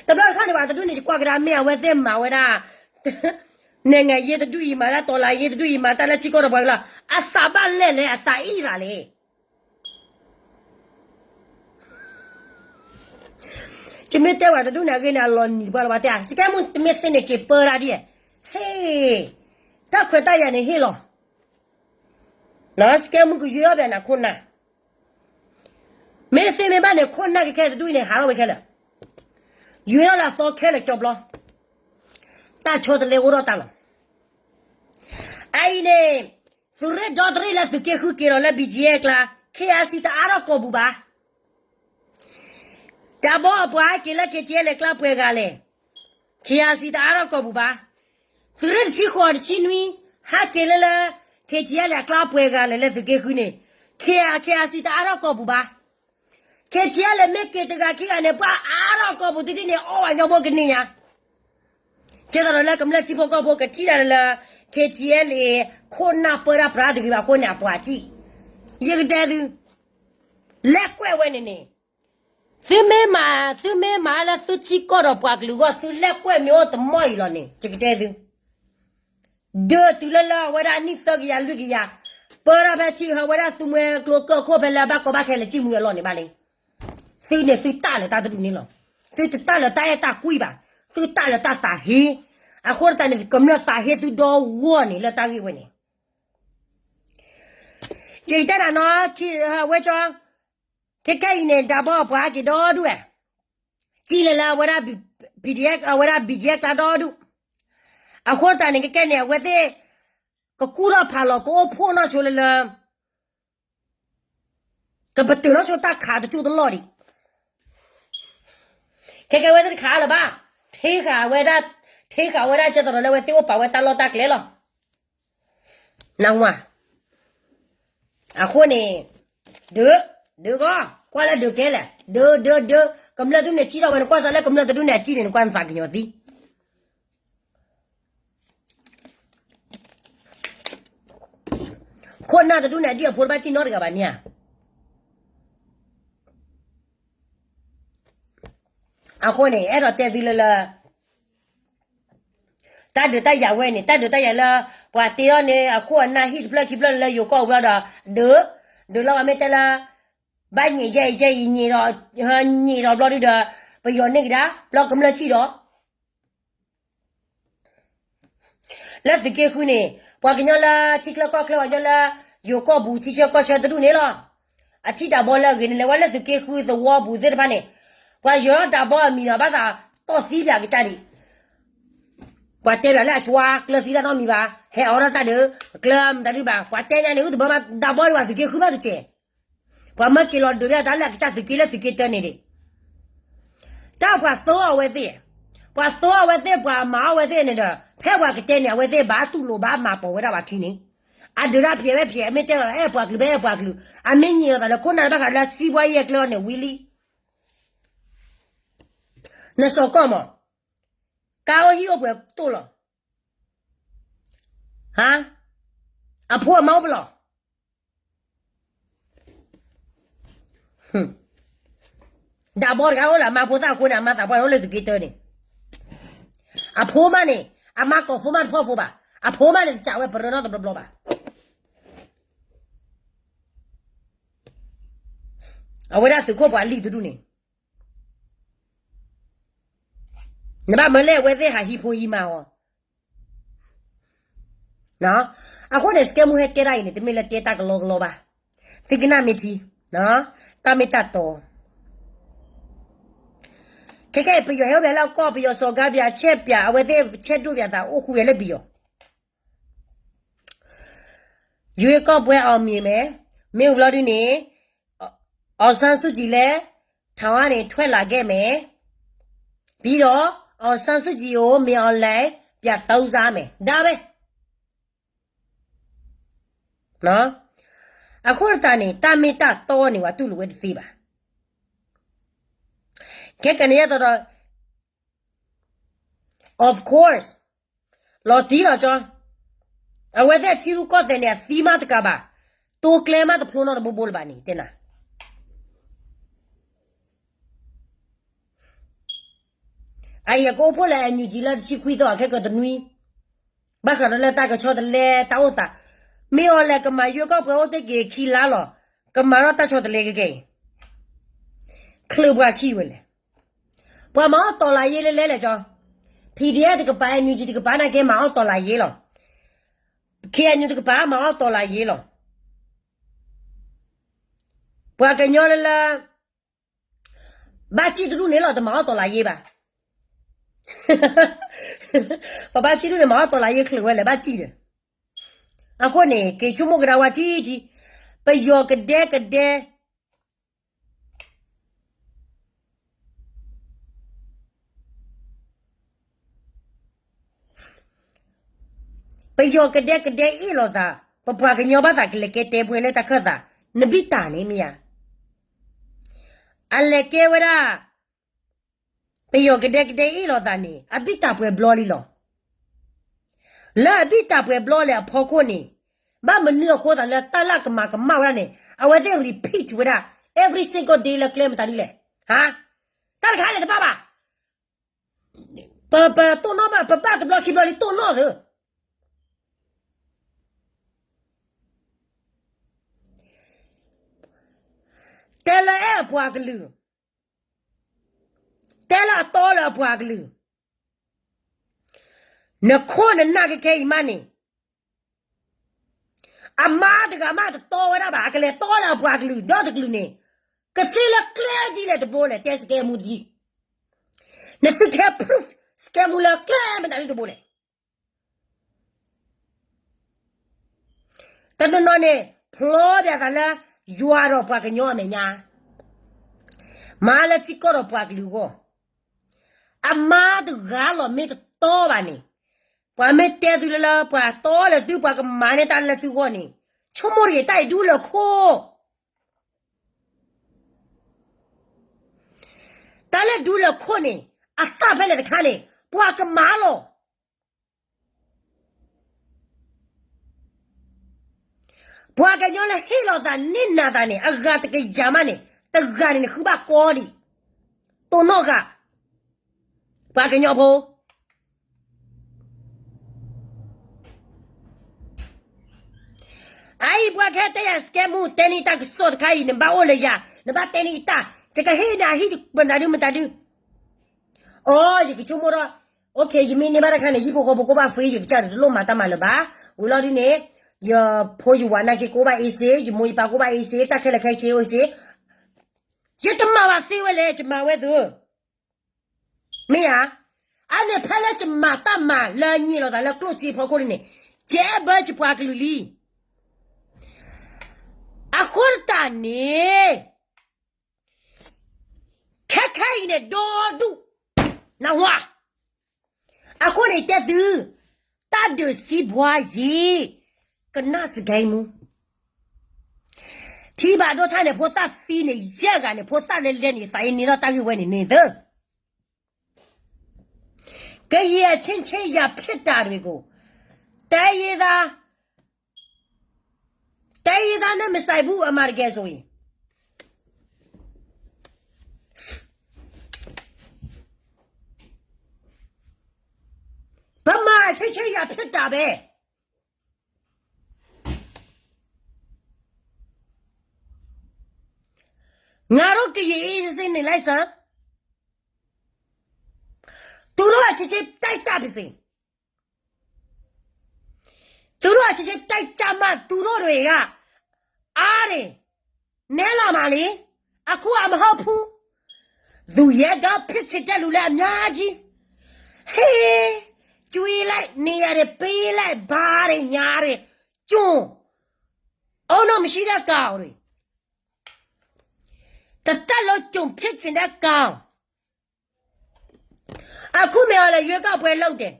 တဘျီတခီၣ်န့ၣ် ပှၤတဒူၣ်န့ၣ် ယကွၢ်ကဒါမ့ၢ်အဝဲသ့ၣ်မၤဝဲဒၣ် နဲၣ်ငၣ်ယ့တဒူၣ်အံၤ မၤတၢ်တီၤလၤယ့တဒူၣ်အံၤ မၤတၢ်လၢထံကီၢ်ဒီးပှၤကလီၤ အသးဘၣ်လဲၣ်လဲၣ် အသးအံၣ်ရၤလဲၣ်. ယမ့ၢ်တဲဝဲတဒူၣ်န့ၣ်အဂ့ၢ်န့ၣ် အလီၤနံၤပှၤလီၤ ပှၤတဲ စကဲမူတမ့ၢ်သ့န့ၣ် က့ၤပၢဒၣ်ဒ်, ဟ့ၣ်, တၢ်ခွဲးတၢ်ယာ်န့ၣ်ဟ့ၣ်လီၤ. စကဲမူကယွဲအီၣ်ဘၣ်နၤခိၣ်နၢ်, မ့ၢ်သ့မ့ၢ်ဘၣ်န့ၣ် ခိၣ်နၢ်ကခဲတဒူၣ်အံၤန့ၣ် ဟးထီၣ်ဝဲခဲလၢာ်, ယွဲထီၣ်လၢအသီခဲလၢာ်ကၠီဘျီ, တၢ်ဆီတလဲအိၣ်ထီၣ်တၢ်လီၤ. အအံၤန့ၣ် သုးရ့ၣ်ဒီတရ့ၣ်လၢသုးက့ဃုက့ၤလီၤလၢ B G F အကျါ K I C တအါထီၣ်ကိာ်ပူၤဘၣ်. တၢ်ဘီအပှၤဟဲက့ၤလၢ K T L အကျါပှဲၤဂၤလဲၣ်, K I C တအါထီၣ်ကိာ်ပူၤဘၣ်. သုးရ့ၣ်တဆံဃိးတဆံနွံ ဟဲက့ၤလၢလၢ K T L အကျါပှဲၤဂၤလဲၣ်လၢသုးက့ဃုန့ၣ်, K, K I C တအါထီၣ်ကိာ်ပူၤဘၣ်. K T L မ့ၢ်က့ၤတဂၤခံဂၤန့ၣ် ပှၤအါထီၣ်ကိာ်ပူၤတဒ်န့ၣ် အီၣ်ဝဲညီဘိကန့ၢ်ညါ ကဲသိးဒီးလၢကမျၢၢ်ထံဖိကီၢ်ဖိကထံၣ်တၢ်လၢ KTLA ခိၣ်နၢ်ပၢတၢ်ပြးတဂ့ၤဘၣ်အဃိန့ၣ် အပှၤစံၣ်, ယကတဲသု, လဲၤကွဲးဝဲန့ၣ်န့ၣ်, သုမ့ၢ်မၤ, သုမ့ၢ်မၤလၢသုထံကီၢ်ဒီးပှၤကလုာ်အဂီၢ် သုလဲၤကွဲးမ့ၢ်အိၣ်တမီၢ်အံၤလီၤန့ၣ် ယကတဲသု ဒုးတုၤလၢလၢအဝဲဒၣ်နံၣ်သၢကယၤလွံၢ်ကယၤ, ပၢတၢ်ဖဲထံဟးဝဲဒၣ်သုမှဲကျိကၢၢ်ခိၣ်ဖဲလၢအဘၣ်ကီဘၣ်ခဲလၢာ် စံၣ်မူအလီၢ်န့ၣ်ဘၣ်လံ. သုန့ၣ်သုတၢ်လၢတၢ်တဒူၣ်န့ၣ်လီၤ. သုတတၢ်လၢတၢ်အဲၣ်တၢ်ကွံဘၣ်, သုတၢ်လၢတၢ်သးဟ့, အဃိတၢ်န့ၣ် ကမျၢၢ်သးဟ့သုဒီဂီၢ်န့ၣ်လၢတၢ်ဂ့ၢ်ဝဲန့ၣ် ယကတဲနၤနီၤ, ဝဲကၠီ, ခဲခဲအံၤန့ၣ် ဒးဘီပှၤဟဲက့ၤဒီဒူၣ်ဝဲ, စံၣ်လၢလၢအဝဲဒၣ် PDF အဝဲဒၣ် BGF ကျါဒီဒူၣ်, အဃိတၢ်န့ၣ် ခဲခဲန့ၣ် အဝဲသ့ၣ် ကကူၣ်ထီၣ်ဖးလီၤ ကအိၣ်ဖှိၣ်နီၢ်ဆိလၢလၢ ကပတုာ်နီၢ်ဆိတၢ်ခးတကၠိၢ်တလီၢ်ဒံး, ခဲကဲဝဲသ့ၣ်တခးလၢၤဘၣ်, ထ့ဃာ်ဝဲဒၣ်, ထ့ဃာ်ဝဲဒၣ်ကဲသိးဒီးလၢ အဝဲသ့ၣ်အိၣ်ပာ်ဝဲတၢ်လီၢ်တၢ်ကျဲလီၤ. နၢ်ဟူဧါ. အဃိန့ၣ်, ဒုး, ဒုးဂီၢ်, ကွၢ်လၢဒုးကျဲလဲၣ်, ဒုး, ဒုး, ဒုး, ကမျၢၢ်သုန့ၣ်စံၣ်ထီၣ်ဝဲန့ၣ် ကွၢ်စးလၢကမျၢၢ်တဒူၣ်န့ၣ်အစံၣ်န့ၣ် နကွၢ်နသးကညီၤသံ ခိၣ်နၢ်တဒူၣ်န့ၣ် အဒံၣ်အဖိတဘၣ်စံၣ်နီတဂၤဘၣ်န့ၣ်ဧါ. အဃိန့ၣ် အဲၣ်ဒိးတဲသုလၢလၢ တၢ်ဒုးတၢ်ယၤဝဲန့ၣ် တၢ်ဒုးတၢ်ယၤလၢ ပှၤတ့ထီၣ်န့ၣ် အခိၣ်အနၢ်ဟံၣ်တဖျၢၣ်ခံဖျၢၣ်လၢယိၤကီၢ်အူဘျီဒီး ဒုး, ဒုးလီၤဝဲမ့ၢ်တဲလၢ ဘၣ်ညံးယဲအံၤယဲအံၤ ညံးဒီး, ညံးဒီးဘျီဒုဒီး ပယီၤန့ၢ်ကဒါ ဘျီကမျၢၢ်စံၣ်ဒီး လၢသုးက့ဃုန့ၣ် ပှၤကညီလၢထံချၢကီၢ်ချၢ ပှၤကညီလၢ ယိၤကီၢ်ပူၤထံဆၢကီၢ်ဆၢတဒူၣ်န့ၣ်လီၤ. အထံၣ်ဒးဘီလၢအဂ့ၤန့ၣ် လဲၤဝဲလၢသုးက့ဃုသဝီပူၤသ့ၣ်တဖၣ်န့ၣ် ပှၤယီၤထီၣ်ဒးဘီအမံၤဒီး ဘၣ်သးတီၢ်သံပၠးကစၢ်ဒံး ပှၤတဲပၠးလၢအကွၢ် ကျၢၤသံတၢ်နီတမံၤဘၣ်, ဟဲအိးထီၣ်တၢ်ဒုး ကျၢၤမတၤဒုးဘၣ်, ပှၤတဲညါန့ၣ် အုၣ်တဘၢမး ဒးဘီဒံးဘၣ်သုးက့ဃုဘၣ်တက့ၢ်. ပှၤမၢက့ၤလီၤဒုးပၠးတၢ်လၢအကစၢ်သုးက့လၢသုးက့တၢန့ၣ်ဒံး တၢ်ပှၤသိအီၤဝဲသ့ၣ်, ပှၤသိအီၤဝဲသ့ၣ် ပှၤမၤအီၤဝဲသ့ၣ်န့ၣ်ဒီး ဖဲပှၤကတဲန့ၣ် အဝဲသ့ၣ်ဘၣ်တူၢ်လိာ်ဘၣ်မၤပိာ်ဝဲဒၣ်ပှၤခံန့ၣ်, အဒုးတၢ်ဖျဲးဝဲဖျဲး အမ့ၢ်တဲလီၤအဲၣ်ပှၤကလုာ် ဖဲအဲၣ်ပှၤကလုာ် အမ့ၢ်ညံးလီၤသးလၢခိၣ်နၢ်တဘၣ်ဃးလၢစံးဘှါယဲၢ်ကျဲအီၤန့ၣ် ဝံၤလံ နစီၤကီၢ်မး, ကါအိၣ်ဟံၣ်အိၣ်ပှဲၤတိၢ်လီၤ, ဟါ, အဖိအမါအိၣ်ပလီၢ်, ဒးဘီတဂၤအိၣ်လၢအမါဖိသၣ်အဃိန့ၣ် အမါသးပှၢ်အိၣ်လၢသုးက့တၢန့ၣ်, အဖိမးန့ၣ် အမါကိးဖိမးတဖီၣ်ဖိဘၣ်, အဖိမးန့ၣ် တစံးဝဲပရၢနီတဘျီဘျီဘၣ်. အဝဲဒၣ်သုးခိၣ်ပှၤလံၢ်တဒူၣ်န့ၣ် နဘၣ်မၢလၢအဝဲသ့ၣ်ဟးဟံးဖိဟံးမါအီၤ, အဃိန့ၣ် စကဲမူဟဲတဲတၢ်အံၤန့ၣ် တမ့ၢ်လၢတဲတၢ်ကလီကလီဘၣ်, သုကနၣ်မ့ၢ်ထံ, တၢ်မ့ၢ်တၢ်တီ, ခဲခဲအံၤ ပယီၤဟဲအိၣ်ပၠးလၢအကီၢ် ပယီၤစီၤကါပၠးဆဲးပၠး အဝဲသ့ၣ်ဆဲးဒိၣ်ပၠးသးအိၣ်ဃူယၤလၢပယီၤ ရွေးကောက်ပွဲအောင်မြင်မယ်, မ့ၢ်အိၣ်ဘျီဒုန့ၣ် အောင်ဆန်းစုကြည်လည်း ထောင်ကနေထွက်လာခဲ့မယ်, ပြီးတော့ အောင်ဆန်းစုကြည်ကို မင်းအောင်လှိုင် ပြန်သုံးစားမယ်, ဒါပဲ. အဃိတၢ်န့ၣ် တၢ်မ့ၢ်တၢ်တီန့ၣ် ပှၤတူၢ်လိာ်ဝဲတသ့ဘၣ်. ခဲကနံၣ်အံၤဒီး of course လီၤတံၢ်လီၤကၠီ, အဝဲသ့ၣ်အထံရူၢ်ကီၢ်သဲးန့ၣ် အသံမးတကးဘၣ်, တိကျဲမးတဖျိနီတဘိဘိလၢၤဘၣ်န့ၣ် တဲနၤ အံၤအကအိၣ်ဖှိၣ်လၢ NUG လၢတဆံခွံသီ အခဲကတနွံ, ဘၣ်ဃးဒီးလၢတၢ်ကဆီတလဲတၢ်အိၣ်သး, မ့ၢ်အီၤလဲၣ် ကမၤရွေးကောက်ပွဲအိၣ်တ့ၢ်က့ၤခံလါလီၤ, ကမၤထီၣ်တၢ်ဆီတလဲကကဲအံၤ, ချုးပှၤခံဝဲလဲၣ်. ပှၤမၤအီၣ်တော်လှန်ရေးလဲလဲလဲၣ်ကၠီ, PDF တကပၤ NUG တကပၤနာ်က့ မၤအီၣ်တော်လှန်ရေးလီၤ, KNU တကပၤ မၤအီၣ်တော်လှန်ရေးလီၤ. ပှၤကညီလၢလၢ ဘၣ်စံၣ်တဒူၣ်န့ၣ်လီၤ တမၤအီၣ်တော်လှန်ရေးဘၣ်. ပှၤဘၣ်စံၣ်တဒူၣ်န့ၣ် မၤအီၣ်တော်လှန်ရေး ချုးဝဲလဲၣ် ဘၣ်စံၣ်ဒီး, အဃိန့ၣ် က့ၤဆိကမိၣ်ကဒါဝဲထံထံ, ပယီၤကဒဲကဒဲ ပယီၤကဒဲကဒဲအ့ၣ်လိာ်သး, ပပှၤကညီဘၣ်သးကလဲၤကဲတဲပှဲၤလၢတၢ်ခၢၣ်သး, နဘံၣ်တၢ်န့ၣ်မ့ၢ်ဧါ. အလဲၤကဲဝဲဒၣ် ပယီၤကဒဲကဒဲအ့ၣ်လိာ်သးန့ၣ် အဘံၣ်တၢ်ပှဲၤဘျီလံလီၤ. လၢအဘံၣ်တၢ်ပှဲၤဘျီလဲၣ်အဖီခိၣ်န့ၣ်, ဘၣ်မနုၤအဃိသးလၢတၢ်လၢကမၤကမၣ်ဝဲဒၣ်န့ၣ် အဝဲသ့ၣ် repeat ဝဲဒၣ် every single day လၢကျဲမတၤဒုလဲၣ်. ဟါ, တၢ်တခါန့ၣ်တဘၣ်ဘၣ်. ပ, ပတိၢ်နီၣ်ဘၣ်, ပဘၣ်တဘျီခံဘျီလံတိၢ်နီၣ်သု. တဲလၢအဲၣ်အပှၤကလုာ်, တဲလၢအတီလၢအပှၤကလုာ်, နခိၣ်နနၢ်ခဲခဲအံၤမးန့ၣ်, အမါတဂၤမးတတီဝဲဒၣ်ဘၣ်, အကလဲၤတီလၢအပှၤကလုာ်ဒီတကလုာ်န့ၣ်, ကသ့လၢကျဲဒ်လဲၣ်တဘိလဲၣ်, တဲစကဲမူတဒံ, နသုခဲ proof စကဲမူလၢကျဲမတၤဒုတဘိလဲၣ်. တနီၤနီၤန့ၣ် ဖျီပၠးသးလၢ ယွၤဒီးပှၤကညီအမဲာ်ညါ, မၤလၢထံကီၢ်ဒီးပှၤကလုာ်အဂီၢ်, အမါတဂၤလီၤမ့ၢ်တတီဘၣ်န့ၣ်, ပှၤမ့ၢ်တဲသုလၢလၢ ပှၤတီလၢသု ပှၤကမၤန့ၢ်တၢ်လၢသုဂီၢ်န့ၣ်, ဆိကမိၣ်တဂ့ၤ တၢ်အံၤဒူလၢာ်ခိၣ်, တၢ်လၢဒူလၢာ်ခိၣ်န့ၣ် အသၣ်ဖဲလဲၣ်တခါန့ၣ် ပှၤကမၤလီၤ. ပှၤကညီလၢဟ့ၣ်လီၤသးန့ၢ်နၤသးန့ၣ် အဂၤတကယၤမးန့ၣ် တဂၤန့ၣ် နဃုဘၣ်ကီဒံး, တိၢ်နီၣ်ဃာ်, ပှၤကညီဖိ အအံၤပှၤခဲတဲယၤစကဲမူ တဲန့ၢ်တၢ်ကစီၣ်တခါအံၤ နဘၣ်အိၣ်လၢယၤ နဘၣ်တဲန့ၢ်ယတၢ် ယကဟ့ၣ်နၤဟံၣ်မတၤဒုမတၤဒု, အိ ယကဆိကမိၣ်ထီၣ်, ယမ့ၢ်န့ၢ်ဘၣ်တခါန့ၣ် ဟံၣ်ဖိဃီဖိကိးဘၣ် free ယကစၢ်တလိၣ်မၤတၢ်မၤလၢၤဘၣ်, ဝံၤလီၤဒုန့ၣ်, ယဖိယဝၤနာ်က့ကိးဘၣ် easy, ယမိၢ်ယပၢ်ကိးဘၣ် easy, တၢ်ခဲလၢာ်ခဲဆ့ easy, ယတမၤဘၣ်သ့ဝဲလဲၣ် ယမၤဝဲသု မ့ၢ်ဧါ, အန့ၣ်ဖဲလၢယမၤတၢ်မၤလၢညံာ်လိာ်သးလၢကျိၣ်စ့ဖီခိၣ်န့ၣ်, ယအဲၣ်ဘၢယပှၤကလုာ်လံ, အဃိသတးန့ၣ်, ခဲခဲအံၤန့ၣ်ဒီဒူၣ်, နၢ်ဟူဧါ, အဃိန့ၣ်တဲသု, တၢ်ဒုးစံးဘှါယံၤ, ကနၣ်စကဲမူ ထံဘၣ်ဒိၣ်ထါန့ၣ် ဖိသၣ်သံန့ၣ် ယဲၢ်ဂၤန့ၣ် ဖိသၣ်လဲလဲန့ၣ် သးအံၤန့ၢ်ထီၣ်တၢ်ဂ့ၢ်ဝဲန့ၣ်န့ၣ်သု, ကယဲၢ်ဆ့ဆ့ယၤဖျက်တာတွေကို, တိုင်းရင်းသား, တိုင်းရင်းသားနဲ့မဆိုင်ဘူး အမှန်တကယ်ဆိုရင်, ဗမာဆ့ဆ့ယၤဖျက်တာပဲ. ငါတို့ကရင်အေးစစ်စစ်နေလိုက်စမ်း. သူတို့ကချက်ချင်းတိုက်ကြပါစေ. သူတို့ကချက်ချင်းတိုက်ကြမှ သူတို့တွေက အားတွေ နဲလာမှာလေ. အခုကမဟုတ်ဘူး. သူရဲကောင်းဖြစ်ချင်တဲ့လူလည်းအများကြီး. ဟေး ကျွေးလိုက် နေရာတွေပေးလိုက် ဘာတွေညာတွေ ကျွန် အုံနောက်မရှိတဲ့ကောင်တွေ တစ်သက်လုံးကျွန်ဖြစ်ချင်တဲ့ကောင်. အခုမင်းအောင်လှိုင်ရွေးကောက်ပွဲလုပ်တယ်.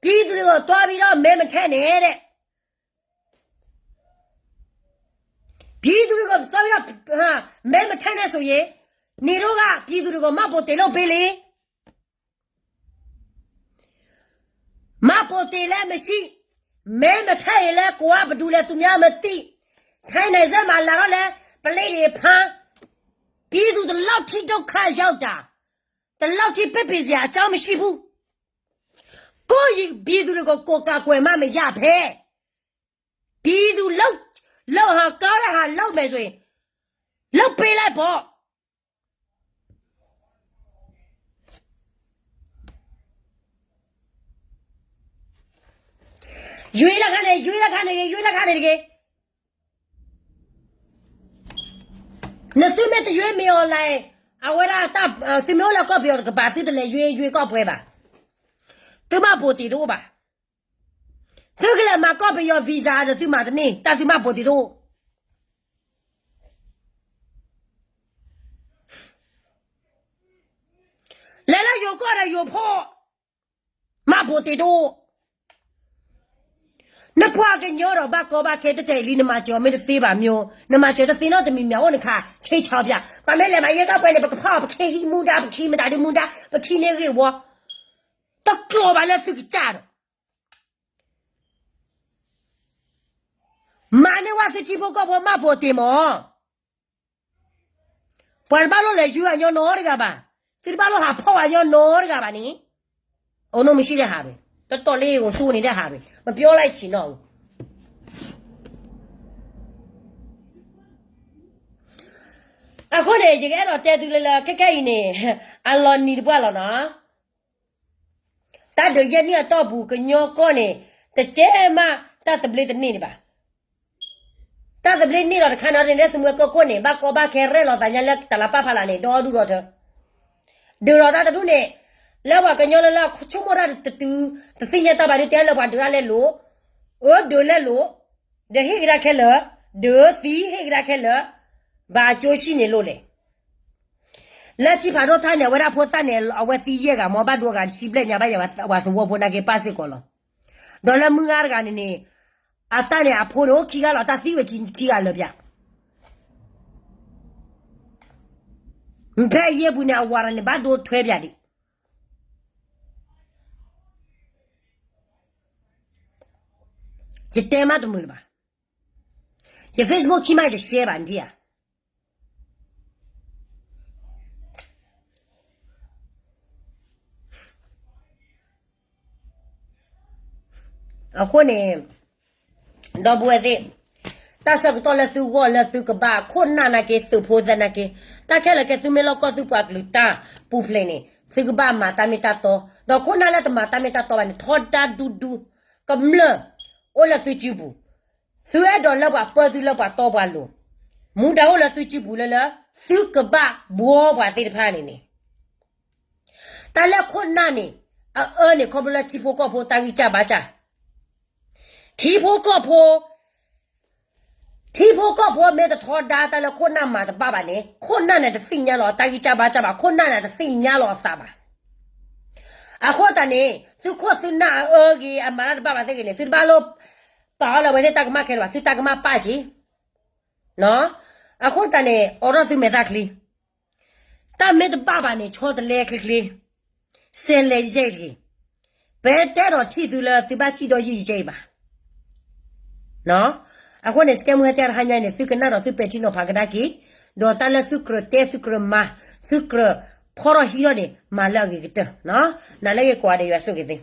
ပြည်သူတွေကိုသွားပြီးတော့မဲမထည့်နဲ့တဲ့. ပြည်သူတွေကိုသွားပြီးတော့ မဲမထည့်နဲ့ဆိုရင် နေတို့ကပြည်သူတွေကိုမှတ်ပုံတင်လုပ်ပေးလေ. မှတ်ပုံတင်လည်းမရှိ, မဲမထည့်ရင်လည်း ကိုယ်ကဘယ်သူလဲသူများမသိ. ထိုင်းနယ်စပ်မှာလာတော့လည်း ပလိတ်တွေဖမ်း. ပြည်သူဒီလောက်ထိဒုက္ခရောက်တာ, ဒီလောက်ထိပိတ်ပင်စရာအကြောင်းမရှိဘူး. ကိုယ့်ပြည်သူတွေကို ကိုယ်ကာကွယ်မှမရဖဲ ပြည်သူလုပ်, လုပ်ဟာကောင်းတဲ့ဟာလုပ်မယ်ဆိုရင် လုပ်ပေးလိုက်ပေါ့. ရွေးတဲ့ခါနဲ့ ရွေးတဲ့ခါနဲ့ ရွေးတဲ့ခါနဲ့တကယ် နသုမ့ၢ်တရွေးမင်းအောင်လှိုင် အဝဲဒၣ်တၢ် သုမ့ၢ်အိၣ်လၢကီၢ်ပယီၤတကပၤ သုတလဲၤရွေး ရွေးကောက်ပွဲဘၣ်. သုမှတ်ပုံတင်တအိၣ်ဘၣ်. သုကလဲၤမၤကီၢ်ပယီၤ visa ဒီးသုမၤတန့ၢ် တၢ်သုမှတ်ပုံတင်တအိၣ်. လဲၤလၢယိၤကီၢ်ဒီးယိၤဖိ မှတ်ပုံတင်တအိၣ်. နပှၤကညီဒီးဘၣ်ကီဘၣ်ခဲ တဲတဲလံ နမၤစၢၤအီၤမ့ၢ်တသ့ဘၣ်မျိုး နမၤစၢၤတသ့နီတမံၤမံၤ အိၣ်နခါ ဆ့ဆီပျၢ် ပှၤမ့ၢ်လဲၤမၤရွေးကောက်ပွဲန့ၣ် ပကဖီၣ် ပခံဟံးမူဒါ ပခံမတၤဒုမူဒါ ပခံန့ၢ်ဂ့ၢ်ဝီ တကျိၤဘၣ်လၢသုကစၢ်ဒီး မၤန့ၢ်ဝဲသုထံဖိကီၢ်ဖိမၢ်ဖိတ့ၢ်မး. ပှၤတဘၣ်လိၣ်လဲၤယူၤအညီနီတဂၤဘၣ်. သုတဘၣ်လိၣ်ဟးဖီၣ်ဝဲညီနီတဂၤဘၣ်န့ၣ်, အိၣ်နီၢ်မုၢ်ဆ့ၣ်ဒဲးဟးရ့ၣ်, တတီၢ်လၢယအိၣ်ဆူန့ၣ်ဒဲးဟးရ့ၣ်, မပျီလၢယဆံးနီၣ်ဧၢ. အဃိန့ၣ် ယကအဲၣ်ဒိးတဲသုလၢလၢ ခဲခဲအံၤန့ၣ် အလီၤနံၤတပှၢ်လီၤနီၤ. တၢ်ဒုးယဲၢ်နံၣ်အတီၢ်ပူၤ ကညီကီၢ်န့ၣ် တကဲမး တၢ်သဘျ့တန့ၢ်ဒံးဘၣ်. တၢ်သဘျ့န့ၢ်လီၤတခါနီၤန့ၣ် လၢသုးမုၢ်ကီၢ်ခိၣ်န့ၣ် ဘၣ်ကီဘၣ်ခဲရဲၣ်လီၤသးညါလၢတၢ်လၤပၢ်ဖးလၢ်န့ၣ် ဒီဒူၣ်ဒီထၢ ဒုးဒီးတၢ်တဒူၣ်န့ၣ်, လၢပှၤကညီလၢလၢဆိကမိၣ်တၢ်တတုၤ, တသ့ၣ်ညါတၢ်ဘၣ်ဒုးတဲလၢပှၤဒုးတၢ်လဲလိာ်, အၢဒုးလဲလိာ်, ဒီးဟ့ၣ်ကဒါခဲလၢာ်, ဒီးသံဟ့ၣ်ကဒါခဲလၢာ်, ဘၣ်အကၠိဆံၣ်န့ၣ်လိၣ်လဲၣ်. လၢထံဖးဒိၣ်ထါန့ၣ် အဝဲဒၣ်ဖိသၣ်န့ၣ် အဝဲသံယဲၢ်ဂၤမ့ၢ်ဘၣ်ဒိဂၤတဆံဘျဲၣ်ညါဘၣ်ယၤဝဲသဝီဖိနာ်က့ပၢ်စ့ၢ်ကီးလီၤ. ဒီးလၢမုၢ်ဂၤတဂၤန့ၣ်န့ၣ်, အတၢ်န့ၣ်အဖိန့ၣ်အိၣ်ခံဂၤလီၤ တၢ်သံဝဲခံဂၤလၢာ်ပၠး ဖဲအယဲၢ်ပူၤန့ၣ် အဝၤရၤန့ၣ် ဘၣ်ဒိထွဲပၠးဒံး, ယတဲမးတမုာ်လၢၤဘၣ်. ယ Facebook ခံမးယတ share ဘၣ်နထံၣ်ဧါ. အဃိန့ၣ် ဒီပုၢ်ဝဲၢ်သ့ၣ်, တၢ်ဆၢကတီၢ်လၢသုဂီၢ်လၢသုကဘၣ်ခိၣ်နၢ်နာ်က့ သုးဖိသၢနာ်က့, တၢ်ခဲလၢာ်ခဲဆ့သုမ့ၢ်လီၢ်ကီၢ်သုပှၤကလုာ်တၢ်ပူၤဖျဲးန့ၣ် သုကဘၣ်မၤတၢ်မ့ၢ်တၢ်တီ, ဒီးခိၣ်နၢ်လၢတမၤတၢ်မ့ၢ်တၢ်တီဘၣ်န့ၣ် ထီဒါဒူဒူ, ကမျၢၢ်အိၣ်လၢသုစုပူၤ, သုအဲၣ်ဒိးလၢပှၤပၢသုလၢပှၤတီပှၤလိၤ, မူဒါအိၣ်လၢသုစုပူၤလၢလၢ သုကဘၣ်ဘှီပှၤသ့ၣ်တဖၣ်န့ၣ်န့ၣ် တၢ်လၢခိၣ်နၢ်န့ၣ် အအၢန့ၣ် ခီဖျိလၢထံဖိကီၢ်ဖိတၢ်ဂံၢ်စၢ်ဘါစၢ်, ထံဖိကီၢ်ဖိ, ထံဖိကီၢ်ဖိမ့ၢ်တထီဒါတၢ်လၢခိၣ်နၢ်မၤတဘၣ်ဘၣ်န့ၣ် ခိၣ်နၢ်န့ၣ်တသ့ၣ်ညါလီၤတၢ်ဂံၢ်စၢ်ဘါစၢ်ဘၣ်, ခိၣ်နၢ်န့ၣ်တသ့ၣ်ညါလီၤအသးဘၣ်. အဃိသတးန့ၣ် သုခိၣ်သုနၢ်အအၢဂ့ၤ အမၤတၢ်တဘၣ်ဘၣ်သ့ၣ်ဂ့ၤန့ၣ် သုတဘၣ်လိၣ်ပာ်အီၤလၢအဝဲသ့ၣ်တၢ်ကမၣ်ခဲလၢာ်ဘၣ်, သုတၢ်ကမၣ်ပာ်က့ၤ အဃိသတးန့ၣ် အိးထီၣ်သုမဲာ်သၣ်ချံ, တၢ်မ့ၢ်တဘၣ်ဘၣ်န့ၣ် ဆီတလဲချ့ချ့, စဲးလဲၤယဲၢ်တဂ့ၤ, ပတဲဒီးထံၣ်သုလၢသုဘၣ်စံၣ်ဒီးယံာ်ယဲၢ်အံၤဘၣ်. အဃိန့ၣ် စကဲမူဟဲတဲတဟါညါန့ၣ် သုကနၣ်ဒီးသုပဲာ်ထံနီၤဖးကဒါက့ၤ, ဒီးတၢ်လၢသုကြၢးတဲသုကြၢးမၤ, သုကြၢးဖီထီၣ်ဟံးထီၣ်န့ၣ် မၤလၢအဂ့ၤကတၢၢ်, နၤလၢဂ့ၤကိးဂၤဒဲး ယွၤဆိၣ်ဂ့ၤသု